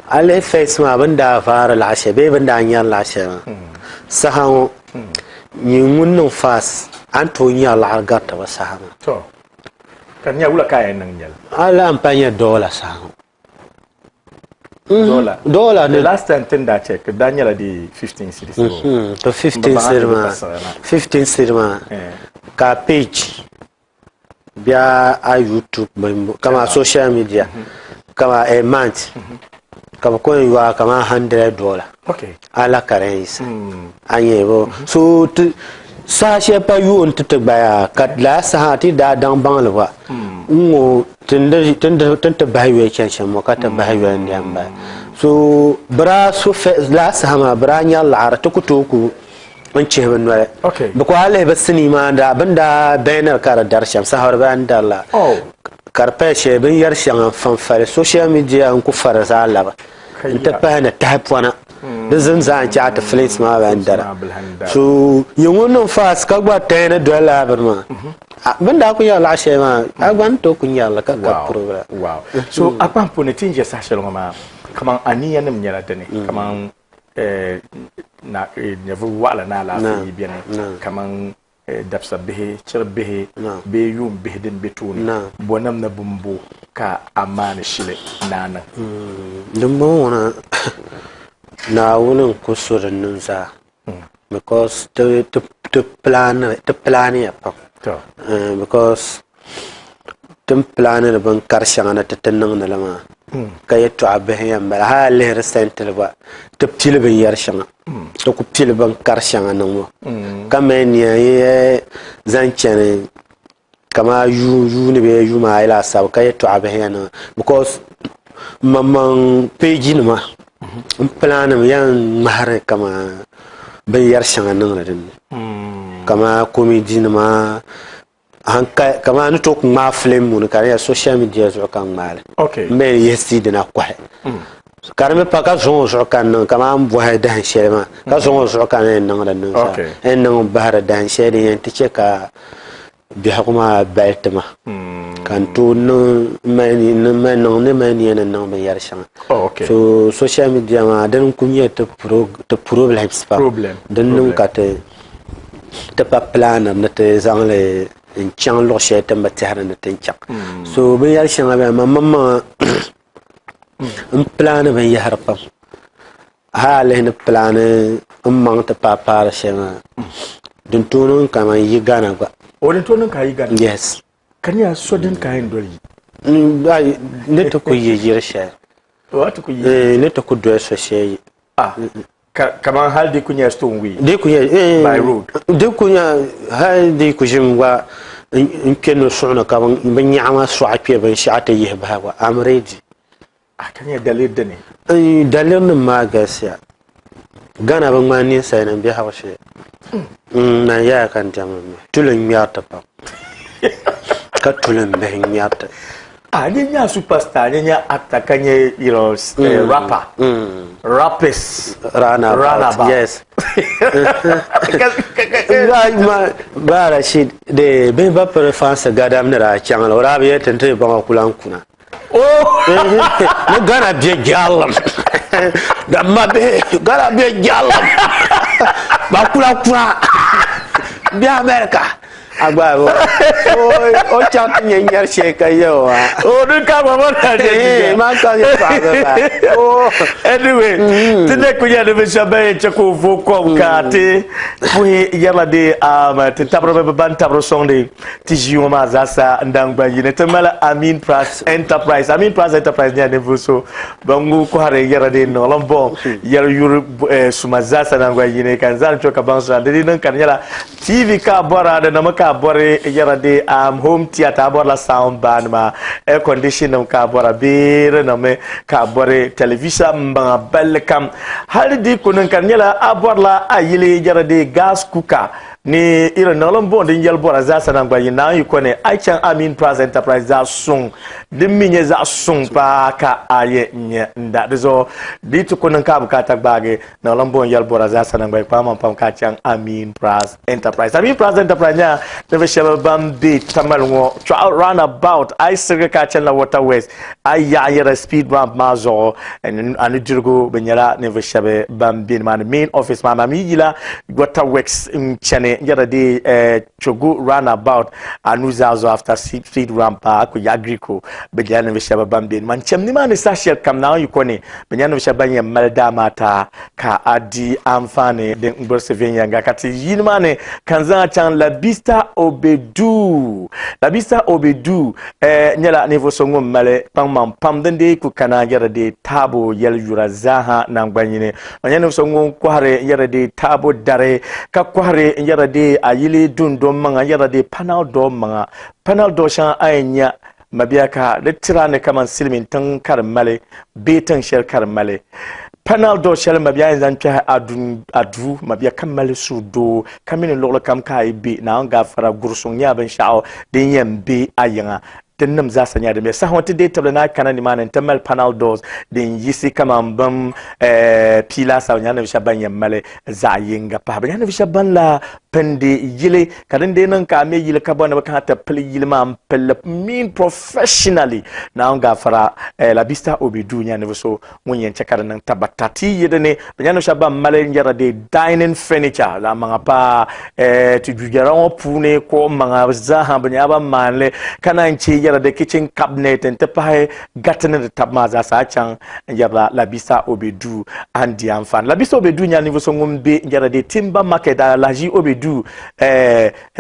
A lihi first maa bɛ ni daa vaari laɣ shɛli bee bɛ ni daa nyari laɣ shɛli maa, saha ŋɔ nyin ŋun niŋ fast a ni tooi nyari laɣiri gariti ba saha maa. Ka di nyɛla wula ka a yɛn niŋ nyɛli? A lahi pa nya doola saha ŋɔ. Dollar. Dollar The last time tin daa check daa nyɛla di 15 cedis. To 15 cedi maa, 15 cedi maa ka page bia a YouTube kama social media kama a month ka bi ko n yoa kama 100 dollar. Okay. Ala ka di yɛn yiɣisi a nyɛ bo so ti saha shɛli pa yoon ti ti gbaya ka lala saha ti daa daŋ baŋli gba n ŋɔ tin ti bahi yoli chani shɛm ŋɔ ka ti bahi yoli n diɛm bahi so bi daa so lala saha maa bi daa nyari laɣari ti ku tooi ku n chihi bi noli because a lihi bi sinii maa bin daa bɛniri ka di dari shɛm saha di bi lahi dari la ka di paya shɛli binyɛri shɛŋa n fanfali social media n ku fari zaa labi n ti pahi ni tahipɔna di zin zaa n chaɣa ti filins maa ban dara so nyɛ ŋun niŋ fast ka gba tɛɛ ni doli laa bini maa bin daa ku nyɛri laɣa shɛli maa a gba ni tooi ku nyɛri li ka ka problem. Wow. So a kpahim puuni ti ni ʒe saha shɛli ŋɔ maa kaman aniya nim nyɛla dini kaman nyɛvuli waɣila ni alaafee yi beni kaman dabisa bihi, chiri bihi bee yuun bihi din be tooni, bɔnim ni bimbo ka a maani shili ni a niŋ? Dimbɔŋɔ ŋɔ na, Naawuni n-ku su di niŋ zaa because ti pilaaniya pam because ti ni pilaani ni bin kari shɛŋa ni ti ti niŋdi li maa ka yɛtɔɣa bihi yɛn bala hali a lihi recently gba ti pili binyɛri shɛŋa ti ku pili bin kari shɛŋa niŋbu ka mali nia n zaŋ chɛni kamani yuuni bee yuma ayi laasabu ka yɛltɔɣa bihi yɛn niŋ because maŋmaŋ peeji nima n pilaani mi yɛn ŋmahari kamani binyɛri shɛŋa niŋdi dinni kamani komidi nima Kamani a ni tooi ku ŋmaai filim muni ka di nyɛla social media zuɣu ka n ŋmaai li m mi yihi CD na kɔhi ka di mi pa ka zaŋ o zuɣu ka n niŋ kamani n bɔhi dahin shɛli maa ka zaŋ o zuɣu ka n yɛn niŋdi niŋ zaa n yɛn niŋ bahiri dahin shɛli din yɛn ti chɛ ka biɛhigu maa bali ti ma ka n tooi niŋ ni mali nia ni n niŋ binyɛri shɛŋa so social media maa dini n kuli nyɛ ti problems pam din niŋ ka ti ti pa pilaaniri ni ti zaŋ li n-chaŋ luɣ shɛli ti ni bi tɛhiri ni ti ni chaŋ. So binyɛr shɛŋa beni man maŋmaŋa m pilaani binyɛhiri pam. Hal a lihi ni pilaani m maŋ ti paai paari shɛli maa, din tooi niŋ kaman yi Ghana gba. O din tooi niŋ ka a yi Ghana? Yes. Ka di nyɛla so din ka a yɛn doli yi? Ni ti ku yi yiri shɛli. O a ti ku yi? Ni ti ku doli so shɛli yi. Ah, ka kaman hali di ku nyɛla stone way? Di ku nyɛ, By road? Di ku nyɛ hali di ku ʒimi gba n kpe nusuɣu ni ka bɛ nyaɣi ma sɔɣi kpe binshɛɣu ti yihi bahi gba, I'm ready. A ka nyɛ daliri dini? Daliri nim maa galisiya. Ghana bi ŋmani ninsalinima biɛhigu shee. Man yaya ka n diɛmdi mi. Tuli n ŋmɛri ti pam. Ka tuli m bihi ŋmɛri ti. A ni nya superstar, ni nya actor ka nyɛ you know, rapper. Rapist. Runabout. Runabout. Yes. Ba Rashid, de bihi ba piri fansi gadam ni daa chaŋ la, o daa bi yɛli ti ni ti baŋ o ku lan kuna. Ni Ghana bɛ jaalim damma bihi Ghana bɛ jaalim ba kula kura bɛ America a gba o chaŋ ti nyɛ nyɛri shɛli ka yɛ o maa o di ka ba ba na de maa ka yɛ paɣa ba anyway ti ne ku nyɛ ni bi shɛba ban yɛn chɛ ka o vooi kom ka ti puhi yɛrila di ti tabiribi bi ban tabiri sɔŋdi Ti ʒii ŋɔ maa zaasa n-daŋ gban yini ti mali Amin Price Enterprise. Amin Price Enterprise nyɛla ninvuɣ so ban ŋun kɔhiri yɛra din niŋlim bɔŋ yɛri yuri suma zaasa nangban yini ka n zaŋ cho ka baŋ suna di di niŋ ka di nyɛla TV ka a bɔra di niŋmi ka a bɔri yɛra di home theatre a bɔrila sound bar nima air condition nim ka a bɔra bee di niŋmi ka a bɔri television m-baŋa balli kam hali di ku niŋ ka di nyɛla a bɔrila a yili yɛra di gas cooker Ni irin niɣilim buɣim din yɛli bɔra zaasa naŋgban yi naan yi ko ni a yi chaŋ Amin Prize Enterprise zaɣ suŋ din mi nyɛ zaɣ suŋ paa ka a yɛn nya n-da. Di zuɣu di yi ti ku niŋ ka a bukaata gbaagi niɣilim buɣim yɛli bɔra zaasa naŋgban yi kpaŋmaŋ pam ka a chaŋ Amin Prize Enterprise. Amin Prize Enterprise nyɛla ninvuɣ shɛba ban be Tamale ŋɔ chɔɣu roundabout a yi sirigi ka a chanila Waterways A yi yaɣi yɛra speed ramp maa zuɣu a nudirigu bɛ nyɛla ninvuɣ shɛba ban be nimaani main office maa maa mi yila water works n-chani. nimaani n-yɛra di Chogu roundabout a nuzaa zuɣu after speed ramp a ku yaɣi Griko bɛ nyɛla ninvuɣ shɛba ban be nimaani cham nimaani saha shɛli kam Naawuni yiko ni bɛ nyɛla ninvuɣ shɛba ban yɛn mali daa maa taa ka a di anfaani din gburisi viɛnyɛliŋga ka ti yi nimaani ka n zaŋ a chaŋ Labista Obedu. Labista Obedu eh, nyɛla ninvuɣ so ŋun mali kpaŋmaŋ pam din dee ku kana yɛri di taabo yɛli yura zaaha naŋgbanyini. O nyɛla ninvuɣ so ŋun kɔhiri n-yɛri di taabo dari ka kɔhiri n-yɛri di ayili dundɔŋ maŋa n-yɛri di panal dɔɔ maŋa. Panal dɔɔ shɛŋa a yɛn nya mabia ka di tira ni kaman silimiin tiŋ ka di mali bee tiŋ shɛli ka di mali. Panal dɔɔ shɛli mabia a yɛn zaŋ kpɛhi a duu mabia ka mali suhudoo ka mi ni luɣili kam ka a yi be Naawuni gaafara gurisuŋ nyɛla binshɛɣu din yɛn be a yiŋa. Din nim zaasa nyɛla din be saha ŋɔ ti deei tibili ni a kana nimaani nti mali panel doors din yiɣisi kaman bim pii laasabu nyɛla ninvuɣ shɛba ban yɛn mali zaɣ yinga pahi. Bɛ nyɛla ninvuɣ shɛba ban lahi pindi yili ka din dee niŋ ka a me yili ka bɔri ni bɛ kana ti pili yili maa m-pili li mean professionally. Naawuni gaafara Labista Obidu nyɛla ninvuɣ so ŋun yɛn chɛ ka di niŋ tabata. Ti yi di ni, bɛ nyɛla ninvuɣ shɛba ban mali n-yɛra di dining furniture zaɣ maŋa paa ti dujɛra ŋɔ puuni kuɣ maŋa zaaha bɛ nyɛla ban maani li ka naan chɛ yɛra di kitchen cabinet nti pahi gati ni di taba maa zaa sa a chaŋ n-yɛrila Labisa Obedu a ni di anfaani. Labisa Obedu nyɛla ninvuɣ so ŋun be n-yɛra di Timber Market Alhaji Obedu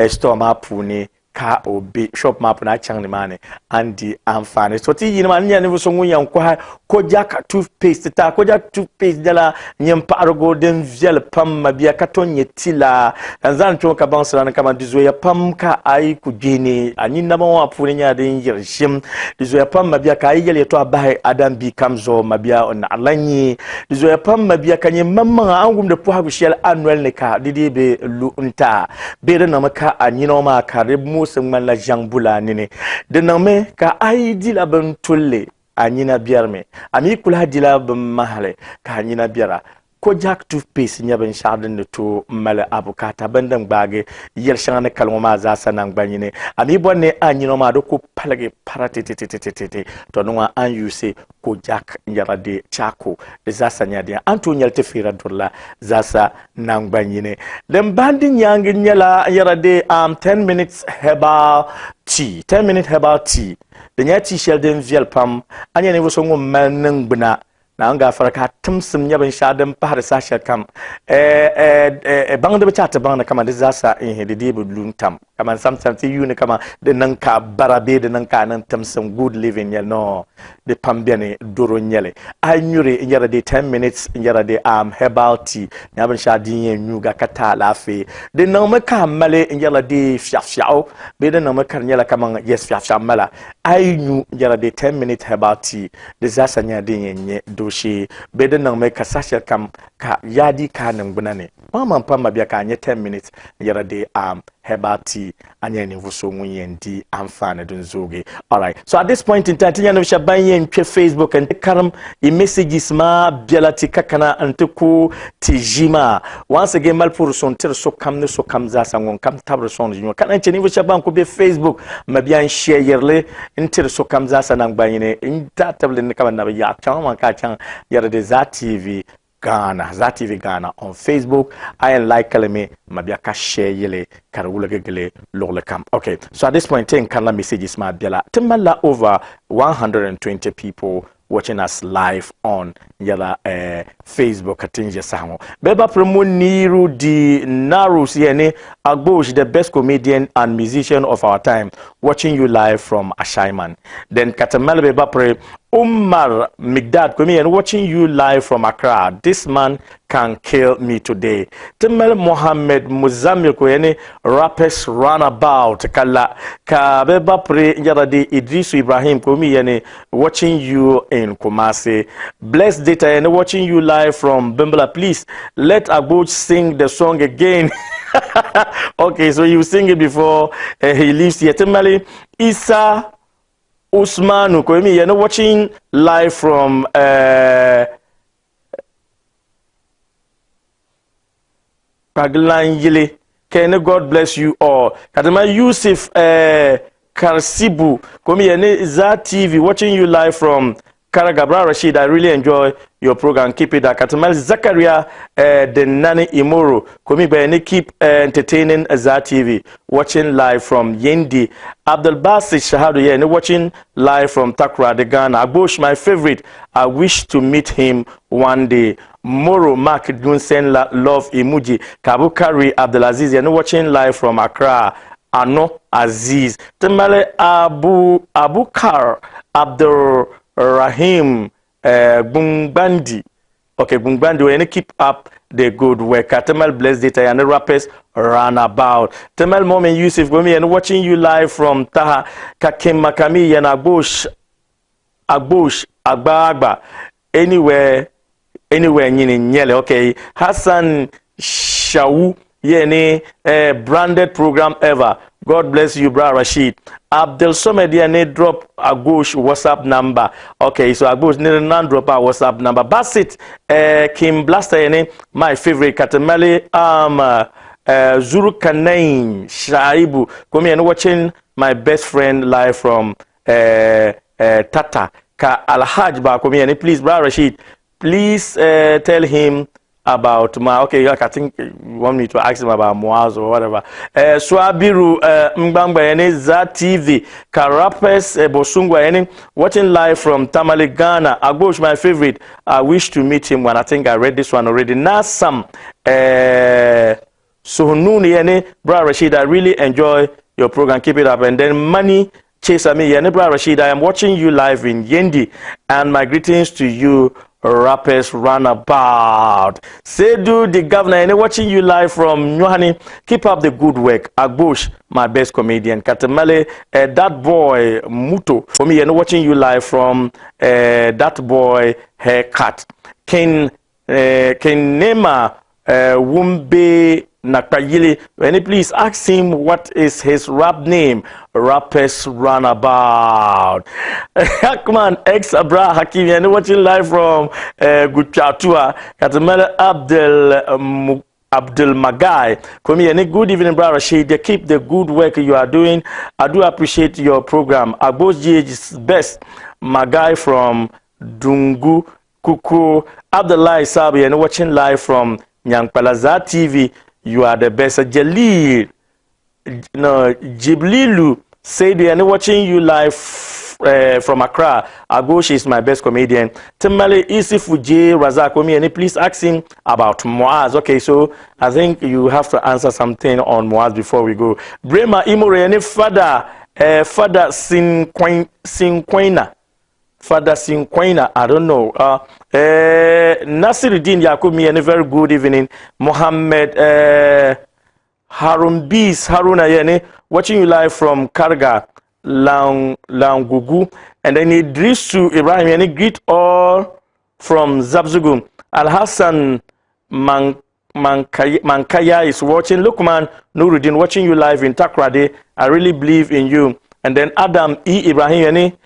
store maa puuni ka o be shop maa puuni a chaŋ nimaani a ni di anfaani. So ti yi nimaani n nyɛla ninvuɣ so ŋun yɛn kɔhi Kojak toothpaste ti a. Kojak toothpaste nyɛla nyin paɣirigu din viɛli pam mabia ka tom nyɛ tila ka n zaŋ kpɛ ŋɔ ka baŋsira ni kaman di zooya pam ka a yi ku gbihi ni a nyin naba ŋɔ maa puuni nyɛla din yiri ʒim. Di zooya pam mabia ka a yi yɛli yɛtɔɣa bahi Adam bia kam zuɣu mabia o naɣila nyee. Di zooya pam mabia ka nyin maŋmaŋa a ni wumdi pɔhigu shɛli a noli ni ka di dii bi lu n-ti a. Bee di niŋmi ka a nina ŋɔ maa ka di moosi ŋmanila ʒiɛŋ bula a nini? Di niŋmi ka a yi dila bin tulli a nina biɛrimi, a mi ku lahi dila bin mahili ka a nina biɛra. Kojak toothpaste nyɛ binshɛɣu din ni tooi mali a bukaata bini din gbaagi yɛl shɛŋa ni kali ŋɔ maa zaasa naŋgbanyini. A mi bɔri ni a nina ŋɔ maa di ku paligi paratititititi, tɔ ni ŋɔ a ni yuusi Kojak n-yɛrila di charcoal di zaasa nyɛla din a ni tooi nyɛli ti feera durila zaasa naŋgban yini. Din bahi di nyaangi nyɛla n yɛra di 10 minutes herbal tea. 10 minute herbal tea di nyɛla tea shɛli din viɛli pam. A nyɛ ninvuɣu so ŋun mali niŋgbuna Naawuni gaafara ka a timsim nyɛ binshɛɣu din pahiri saha shɛli kam. Baŋdiba chɛ a ti baŋ ni kaman di zaasa n-hi di dii bi lu n-tam. Kaman sometimes ti yuuni kaman di niŋ ka bara bee di niŋ ka a niŋ timsim good living nyɛli no di pam beni doro n-nyɛli. A yi nyuri n yɛra di 10 minutes n yɛra di am herbal tea nyɛla binshɛɣu din yɛn nyuuga ka ti alaafee. Di niŋmi ka a mali n yɛrila di fiɛɣufiɛɣu bee di niŋmi ka di nyɛla kaman yes fiɛɣufiɛɣu mala a yi nyu n yɛra di 10 minute herbal tea di zaasa nyɛla din yɛn nyɛ dooshee bee di niŋmi ka saha shɛli kam ka yaa dii ka a niŋgbuna ni. Kpaŋmaŋ pam mabia ka a nyɛ 10 minutes n yɛra di am herbal tea a nyɛla ninvuɣ so ŋun yɛn di anfaani din zoogi. Alright, so at this point in time ti nya ninvuɣ shɛba ban yɛn kpe Facebook n ti karim i messages maa bela ti ka kana n ti ku ti ʒi maa. Once again mali puhiri suŋ tiri sokam ni sokam zaasa ŋun kam tabiri sɔŋdi ʒi ŋɔ. Ka naan che ninvuɣ shɛba ban ku be Facebook mabia n share yirili n tiri sokam zaasa nangbanyini n daa tibili ni ka bɛ nabi yaɣi chaŋ maa ka a chaŋ yɛri di Zaa TV Ghana, Zaa TV Ghana on Facebook, a yɛn like li mi mabia ka share yili ka di wuligi gili luɣili kam. Okay, so at this point ti yɛn karila messages maa bela. Ti malila over 120 people watching us live on yɛla eh, Facebook ka ti n ʒe saha ŋɔ. Bɛ ba piri Muniru di Narus yɛni Agbosh, the best comedian and musician of our time, watching you live from Ashaiman. Then ka ti mali bɛ ba piri Umar Migdad Kwemiyan watching you live from Accra. This man can kill me today. Ti mali Mohammed Muzammil ko yani rappers runabout kala ka be ba pre yara di Idrisu Ibrahim ko mi yani watching you in Kumasi. Bless data yani watching you live from Bimbila. Please let Agbo sing the song again. Okay, so you sing it before he leaves here. Ti mali Isa Usmanu Komi, you're watching live from Paglanyile. Can God bless you all. Kadama Yusuf Karsibu Komi, you're Za TV watching you live from Karaga. Bra Rashid, I really enjoy your program. Keep it up. Katamali Zakaria Denani Imoro. Komi Bayani, keep entertaining Azar TV. Watching live from Yendi. Abdul Basit Shahadu, yeah, watching live from Takoradi, Ghana. Agbosh, my favorite. I wish to meet him one day. Moro Mark Dunsen Love Imuji. Kabukari Abdulaziz, yeah, watching live from Accra. Ano Aziz. Tamale Abu Abukar Abdul Rahim Bungbandi. Okay, Bungbandi, we keep up the good work. Tamal Bless Data and the rappers runabout. Tamal Momin Yusuf Gomi and watching you live from Taha Kakim Makami and Agbosh Agbosh Agba Anywhere anywhere nyini nyele. Okay. Hassan Shawu yene branded program ever. God bless you, Bra Rashid. Abdel Somed yene drop Agbosh WhatsApp number. Okay, so Agbosh need non drop our WhatsApp number. Basit Kim Blaster yene my favorite Katamali Zurukanain Shaibu. Come here and watching my best friend live from Tata. Ka Alhaj ba come here, please, Bra Rashid, please tell him about my okay, like I think you want me to ask him about Moaz or whatever. Swabiru Mbangba ene Za TV Karapes Bosungwa ene watching live from Tamale, Ghana. Agbosh, my favorite. I wish to meet him when I think I read this one already. Nasam Suhununi ene Bra Rashid, I really enjoy your program. Keep it up. And then Money Chaser me ene Bra Rashid, I am watching you live in Yendi, and my greetings to you. Rappers runabout. Sedu the governor, and watching you live from Yohani. Keep up the good work. Agbosh, my best comedian. Katamale, that boy Muto. For me, and watching you live from that boy haircut. Ken Nema Wumbe Nakpayili. And please ask him what is his rap name. Rappers Runabout. Hackman ex Abra Hakim, and watching live from Guchatua. Katamela Abdel Abdul Magai. Komi, and good evening, Bra Rashid. Keep the good work you are doing. I do appreciate your program. Agbosh GH is best. Magai from Dungu Kuku. Abdullah Sabi, and watching live from Nyankpalaza TV. You are the best. Jalil, no, Jiblilu said, and watching you live from Accra. Agbosh is my best comedian. Tamale Isifu J Razak, and please ask him about Moaz. Okay, so I think you have to answer something on Moaz before we go. Brema Imore, and Father, Father Sinquina. Father Sinquina, I don't know. Nasiruddin Yakub, and a very good evening. Mohammed Harun Bis Haruna Yene, watching you live from Karga, Langugu. And then Idrisu Ibrahim Yene, greet all from Zabzugu. Al Hassan Mankaya is watching. Lukman Nuruddin, watching you live in Takrade. I really believe in you. And then Adam E. Ibrahim Yene,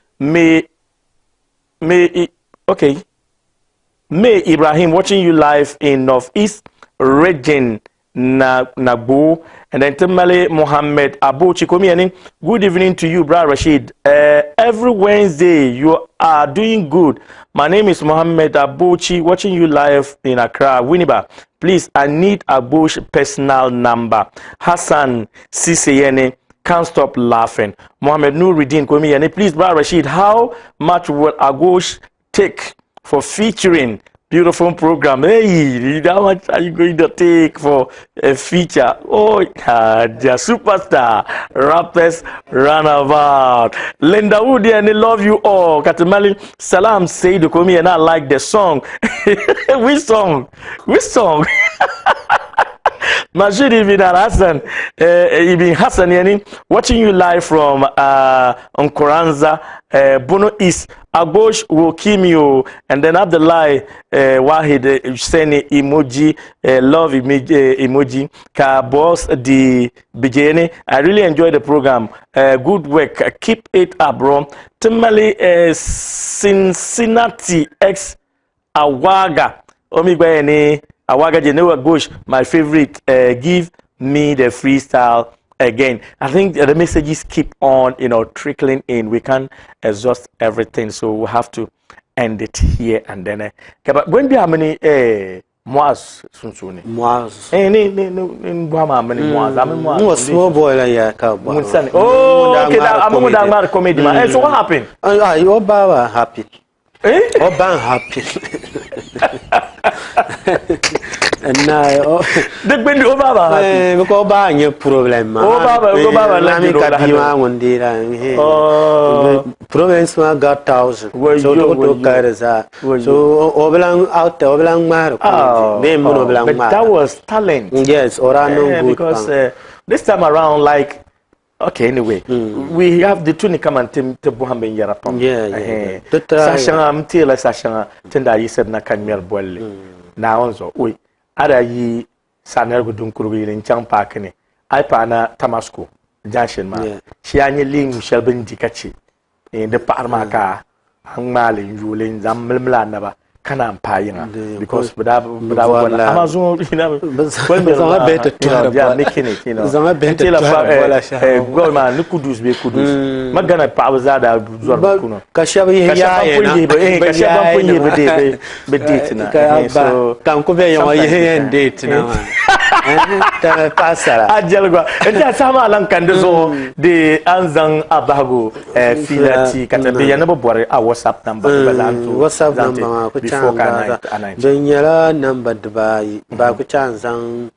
May Ibrahim, watching you live in Northeast Region, Nabu. And then Tamale Mohammed Abu Chikomiani, good evening to you, Bra Rashid. Every Wednesday, you are doing good. My name is Mohammed Abuchi, watching you live in Accra, Winneba. Please, I need Abu's personal number. Hassan Siseyene, can't stop laughing. Mohammed Nuruddin Komiani, please, Bra Rashid, how much will Agbosh take for featuring beautiful program? Hey, how much are you going to take for a feature? Oh, the superstar, rappers runabout. Linda Woody, and I love you all. Katamali Salam Seidu Komi, and I like the song. Which song? Which song? Majid Ibn Hassan, Ibn Hassan Yani, watching you live from Nkoranza, Bono East. Agbosh Wokimio, and then Abdullah Wahid Seni emoji, love emoji, Ka boss the BJN. I really enjoy the program. Good work. Keep it up, bro. Tamale Cincinnati X Awaga. Omigba Awaga Jenewa Gosh, my favorite. Give me the freestyle again. I think the messages keep on, you know, trickling in. We can't exhaust everything, so we have to end it here and then ka ba gwen mini Muaz sunsuuni. Muaz. Eh ni ni ni n bɔhi maa mini Muaz. A mini Muaz. N small boy la ya ka bɔhi. Ŋun sani. Oh, okay. That, a mini daa ŋmaari comedy maa. Eh, so what happened? Ah, o ba wa happy. Eh? O ba happy. Na o. Di gbindi o ba ba happy. Eh, because o ba nyɛ problem ma. O ba ba o ba ba la mi ka bi maa ŋun deera. Oh. Problems maa got thousand. So to to kari zaa. So o bi lan out o bi lan ŋmahiri comedy. Bee mini o bi lan But ŋmahira. that was talent. Yes, o daa niŋ good Because pam. this time around, like, okay, anyway, we have the tuni come and tim ti bɔhim binyɛra pam. Yeah. Ti try. Saha shɛŋa m teela saha shɛŋa ti ni daa yiɣisiri na ka ŋmɛri bolli. Naawuni zuɣu, oi, a daa yi Sagnarigu Dunkurugu yili n-chaŋ paaki ni, a yi paai na Tamasco junction maa, shee a nya leemu shɛli bɛ ni di ka che di paɣiri maa ka a ŋmaai li n-yooi li n-zaŋ milimili a naba ka naan paai yiŋa because bɛ daa bi bɔri amaa zuŋɔ bɛ zaŋla bihi ti tuhiri they are making it, you know. N-teela gɔli maa ni kudus bee kudus ma Ghana paɣaba zaa daa zɔri bɛ kunu ka shɛba yihi ka shɛba ban pun yihi bɛ ka shɛba ban pun yihi bɛ bɛ date na. So ka n ku bɛ yɛŋɔ yihi yɛn date na maa tɛmɛ paɣasara a jɛli gba n tiɛha saha maa lan kandi zuɣu di a ni zaŋ a bahigu fiila ti ka ti bɛ yɛn ni bi bɔri a WhatsApp number gba zaa n tooi WhatsApp zaŋ ti number maa ku before ka a naan di nyɛla number dibaayi ba ku chaŋ zaŋ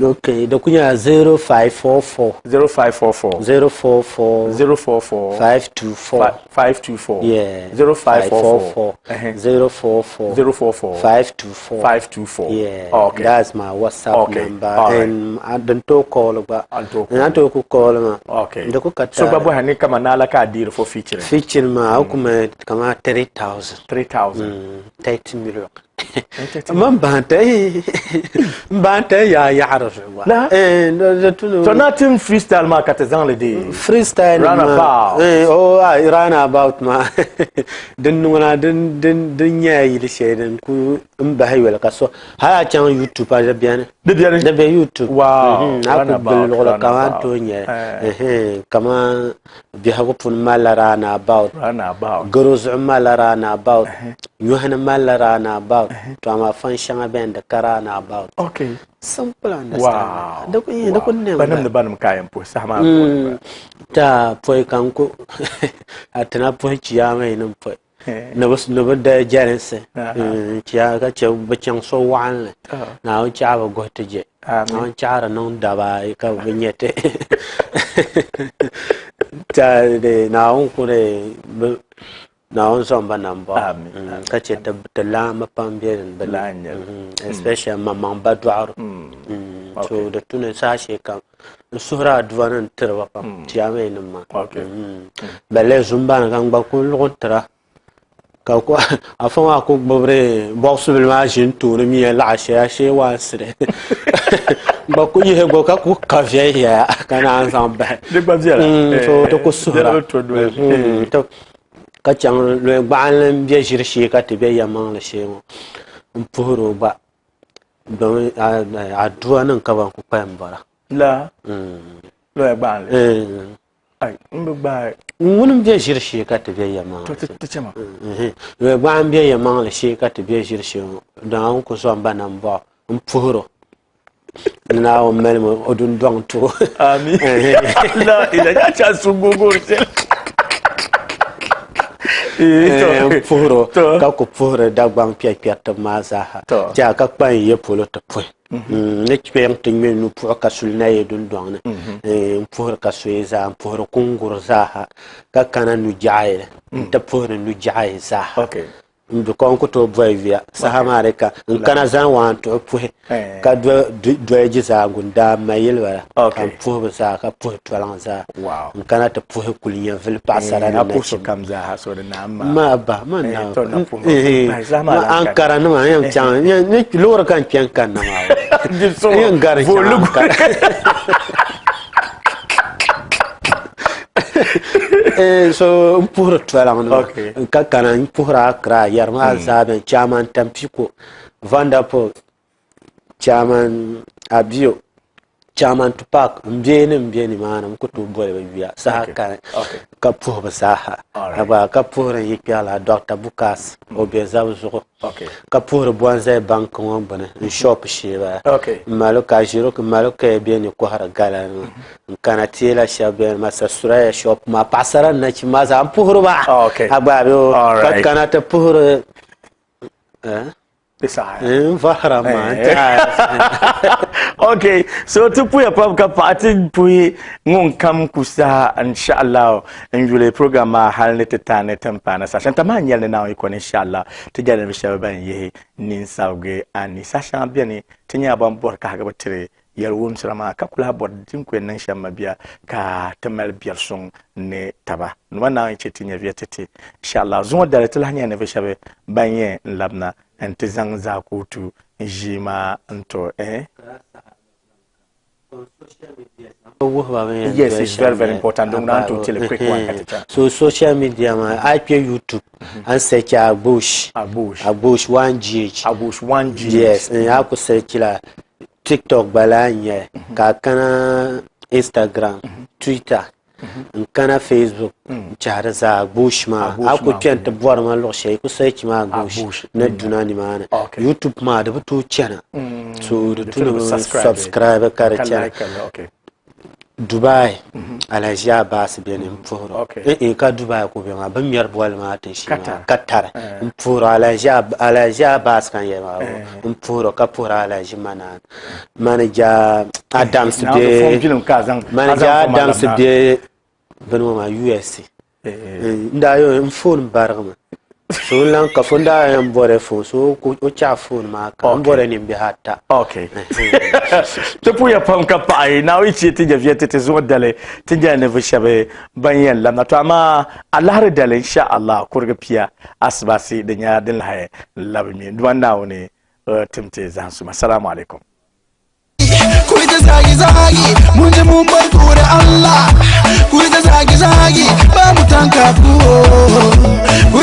Okay, di ku nyɛla 0544. 0544. 044. 044. 524. 524. Yeah. 0544. 044. 044. 524. 524. Yeah. Oh, okay. That's my WhatsApp okay. number. All right. And I don't talk call gba. An tooi call. An tooi ku call ma. Okay. Di ku ka So gba bɔhi ni kama naala ka a deeri for featuring. Featuring ma, a ku ma kama 3,000. 3,000. 30 million. Man baanta n baanta yaa yaɣari zuɣu gba. La? To na tim freestyle maa ka ti zaŋ li deei. Freestyle ma. Roundabout. Oh, roundabout maa. Din niŋna din din din nyɛla yili shɛli din ku n bahi yoli ka so hali a chaŋ YouTube a di beni. Di beni? Di be YouTube. Wow. A ku gili luɣili kam a ni tooi nya li. Kaman biɛhigu puuni malila roundabout. Roundabout. Garo zuɣu malila roundabout. Nyɔhini malila roundabout. To amaa fan shɛŋa beni di ka roundabout. Okay. Simple understanding. Wow. Di ku di ku nɛmi. Banim ni banim ka a yɛn puhi saha maa puuni. Ta pɔi ka n ku a ti na puhi chiyaama yi ni pɔi. Ni bi ni bi da jɛlinsi chiya ka chɛ bi chaŋ so waɣinli. Naawuni chaɣi bi guhi ti je. Naawuni chaɣi di niŋ daba ayi ka bi nya ti. Ta di Naawuni ku di Naawuni zom ba nambɔɣu ka chɛ ti laamba pam be bɛ ni especially maŋmaŋ ba dɔɣiro. So di tu ni saha shɛli kam n suhiri adua ni n tiri ba pam chiyaama nim maa. Balle zumba ni ka n gba ku luɣi tira ka afa maa ku gbubiri bɔɣusubili maa ʒini tooni mi ya laɣa shɛli ashee waa n-siri n gba ku yihi gba ka ku ka viɛnyɛla ka naan zaŋ bahi. Di gba viɛla. So ti ku suhira. Ka chaŋ luɣi gbaɣinli m-be ʒiri shee ka ti be yɛlimaŋli shee ŋɔ m-puhiri o gba domin adua niŋ ka ban ku kpalim bɔra. La luɣi gbaɣinli. Ai, m bi gbaai. Ŋuni m-be ʒiri shee ka ti be yɛlimaŋli shee. To ti chama. Luɣi gbaɣinli m-be yɛlimaŋli shee ka ti be ʒiri shee ŋɔ Naawuni ku zom ba nambɔɣu m-puhiri o. Ni Naawuni mali ma o dundɔŋ ti o. Amin. La ila ya cha sungugu shɛli. N puhiri o ka ku puhiri Dagbaŋ kpɛrikpɛritiba maa zaaha. Tiɛha ka kpa n ye polo ti puhi. Ni kpɛŋ ti ŋme nupuɣu ka suli na ye dundɔŋ ni. N puhiri ka soya zaa, n puhiri kunguri zaaha ka kana nujaɣayili n ti puhiri nujaɣayi zaaha. N bi kɔŋ ku tooi boli yuya saha maa di ka n kana zani waan tuɣi puhi ka doli jizaagu n daa ma yili bala ka n puhi bi zaa ka puhi toliŋ zaa n kana ti puhi kuli nyɛ vili paɣasara ni nachimba ma ba ma na Ankara nima n yɛn chaŋ loori ka n kpɛ n kanna maa n yɛn gari chaŋ Ankara. So n puhiri toliŋ nima n ka kana n puhiri Accra yɛri maa zaa bɛni chairman Tampico Vanderpool chairman Abio. Chairman Tupac m bɛ ni m bɛ nimaani n ku tooi boli bi yuya saha kani ka puhi bi zaaha agba ka puhiri n yikpɛɣila Dr. Bukas o bɛ zabi zuɣu ka puhiri Bonzai banki ŋɔ gbuni n shop shee bala n mali ka ʒiro n mali ka bɛ ni kɔhiri gala nima n kana teela shɛba bɛ ni masa Suraya shop maa paɣasara ni nachimba maa zaa n puhiri ba agba bɛ ka kana ti puhiri Di saha. N vahira maa n Ok, so ti puya pam ka paɣa ti puhi ŋun kam ku saha inshallah n yuli program maa hali ni ti taani ti paana saha shɛli. Maa nyɛli ni Naawuni yiko ni inshallah ti jɛli ninvuɣ shɛba ban yihi ninsabigi ani. Saha shɛŋa beni ti nyɛla ban bɔri kahigibu tiri Yɛli wumsira maa ka ku lahi bɔri din ku yɛn niŋ shɛm mabia ka ti mali biɛri suŋ ni taba. Numa Naawuni chɛ ti nyɛviya ti ti. Inshallah zuŋɔ dali ti lahi nyɛla ninvuɣ shɛba ban yɛn labina n-ti zaŋ zaakootu ʒii maa n-to eh. Yes, it's very very important. Don na to tell a quick one ka ti chaŋ. So social media maa a kpe YouTube a ni search Agbosh. Agbosh. Agbosh 1GH. Agbosh 1GH. Yes, a ku search la TikTok gba lahi n-nyɛ li ka a kana Instagram, Twitter n-kana Facebook n-chahi di zaa Agbosh maa. A ku kpe nti bɔri ma luɣ shɛli yi ku search ma Agbosh ni duna nimaani. YouTube maa di bi tooi chana so di tu ni bɛ subscribe ka di chana. Dubai Alhaji Abbas beni m puhiri o eh eh ka Dubai ka o be maa bɛ ni ŋmɛri bolli maa tinshee maa Qatar m puhiri o Alhaji Alhaji Abbas ka n yɛli maa m puhiri o ka puhiri Alhaji Manan manager Adams be manager Adams be bini ŋɔ maa USA N daa yɛn n foon barigi mi so n lan ka n daa yɛn bɔri foon so o chaɣi foon maa ka n bɔri ninbihi ata. Ok. Ti puya pam ka paɣi Naawuni chɛ ti nyɛviya ti ti zuɣu dali ti nyɛla ninvuɣ shɛba ban yɛn labina. To amaa alahiri dali insha Allah kurigi pia asibaasi di nyɛla din lahi labi mi. Duuma Naawuni tim ti zahim suma. Salamu alaikum. Ku ta zagi zagi mun ji mun bar ku da Allah. Ku ta zagi zagi ba mu tanka ku.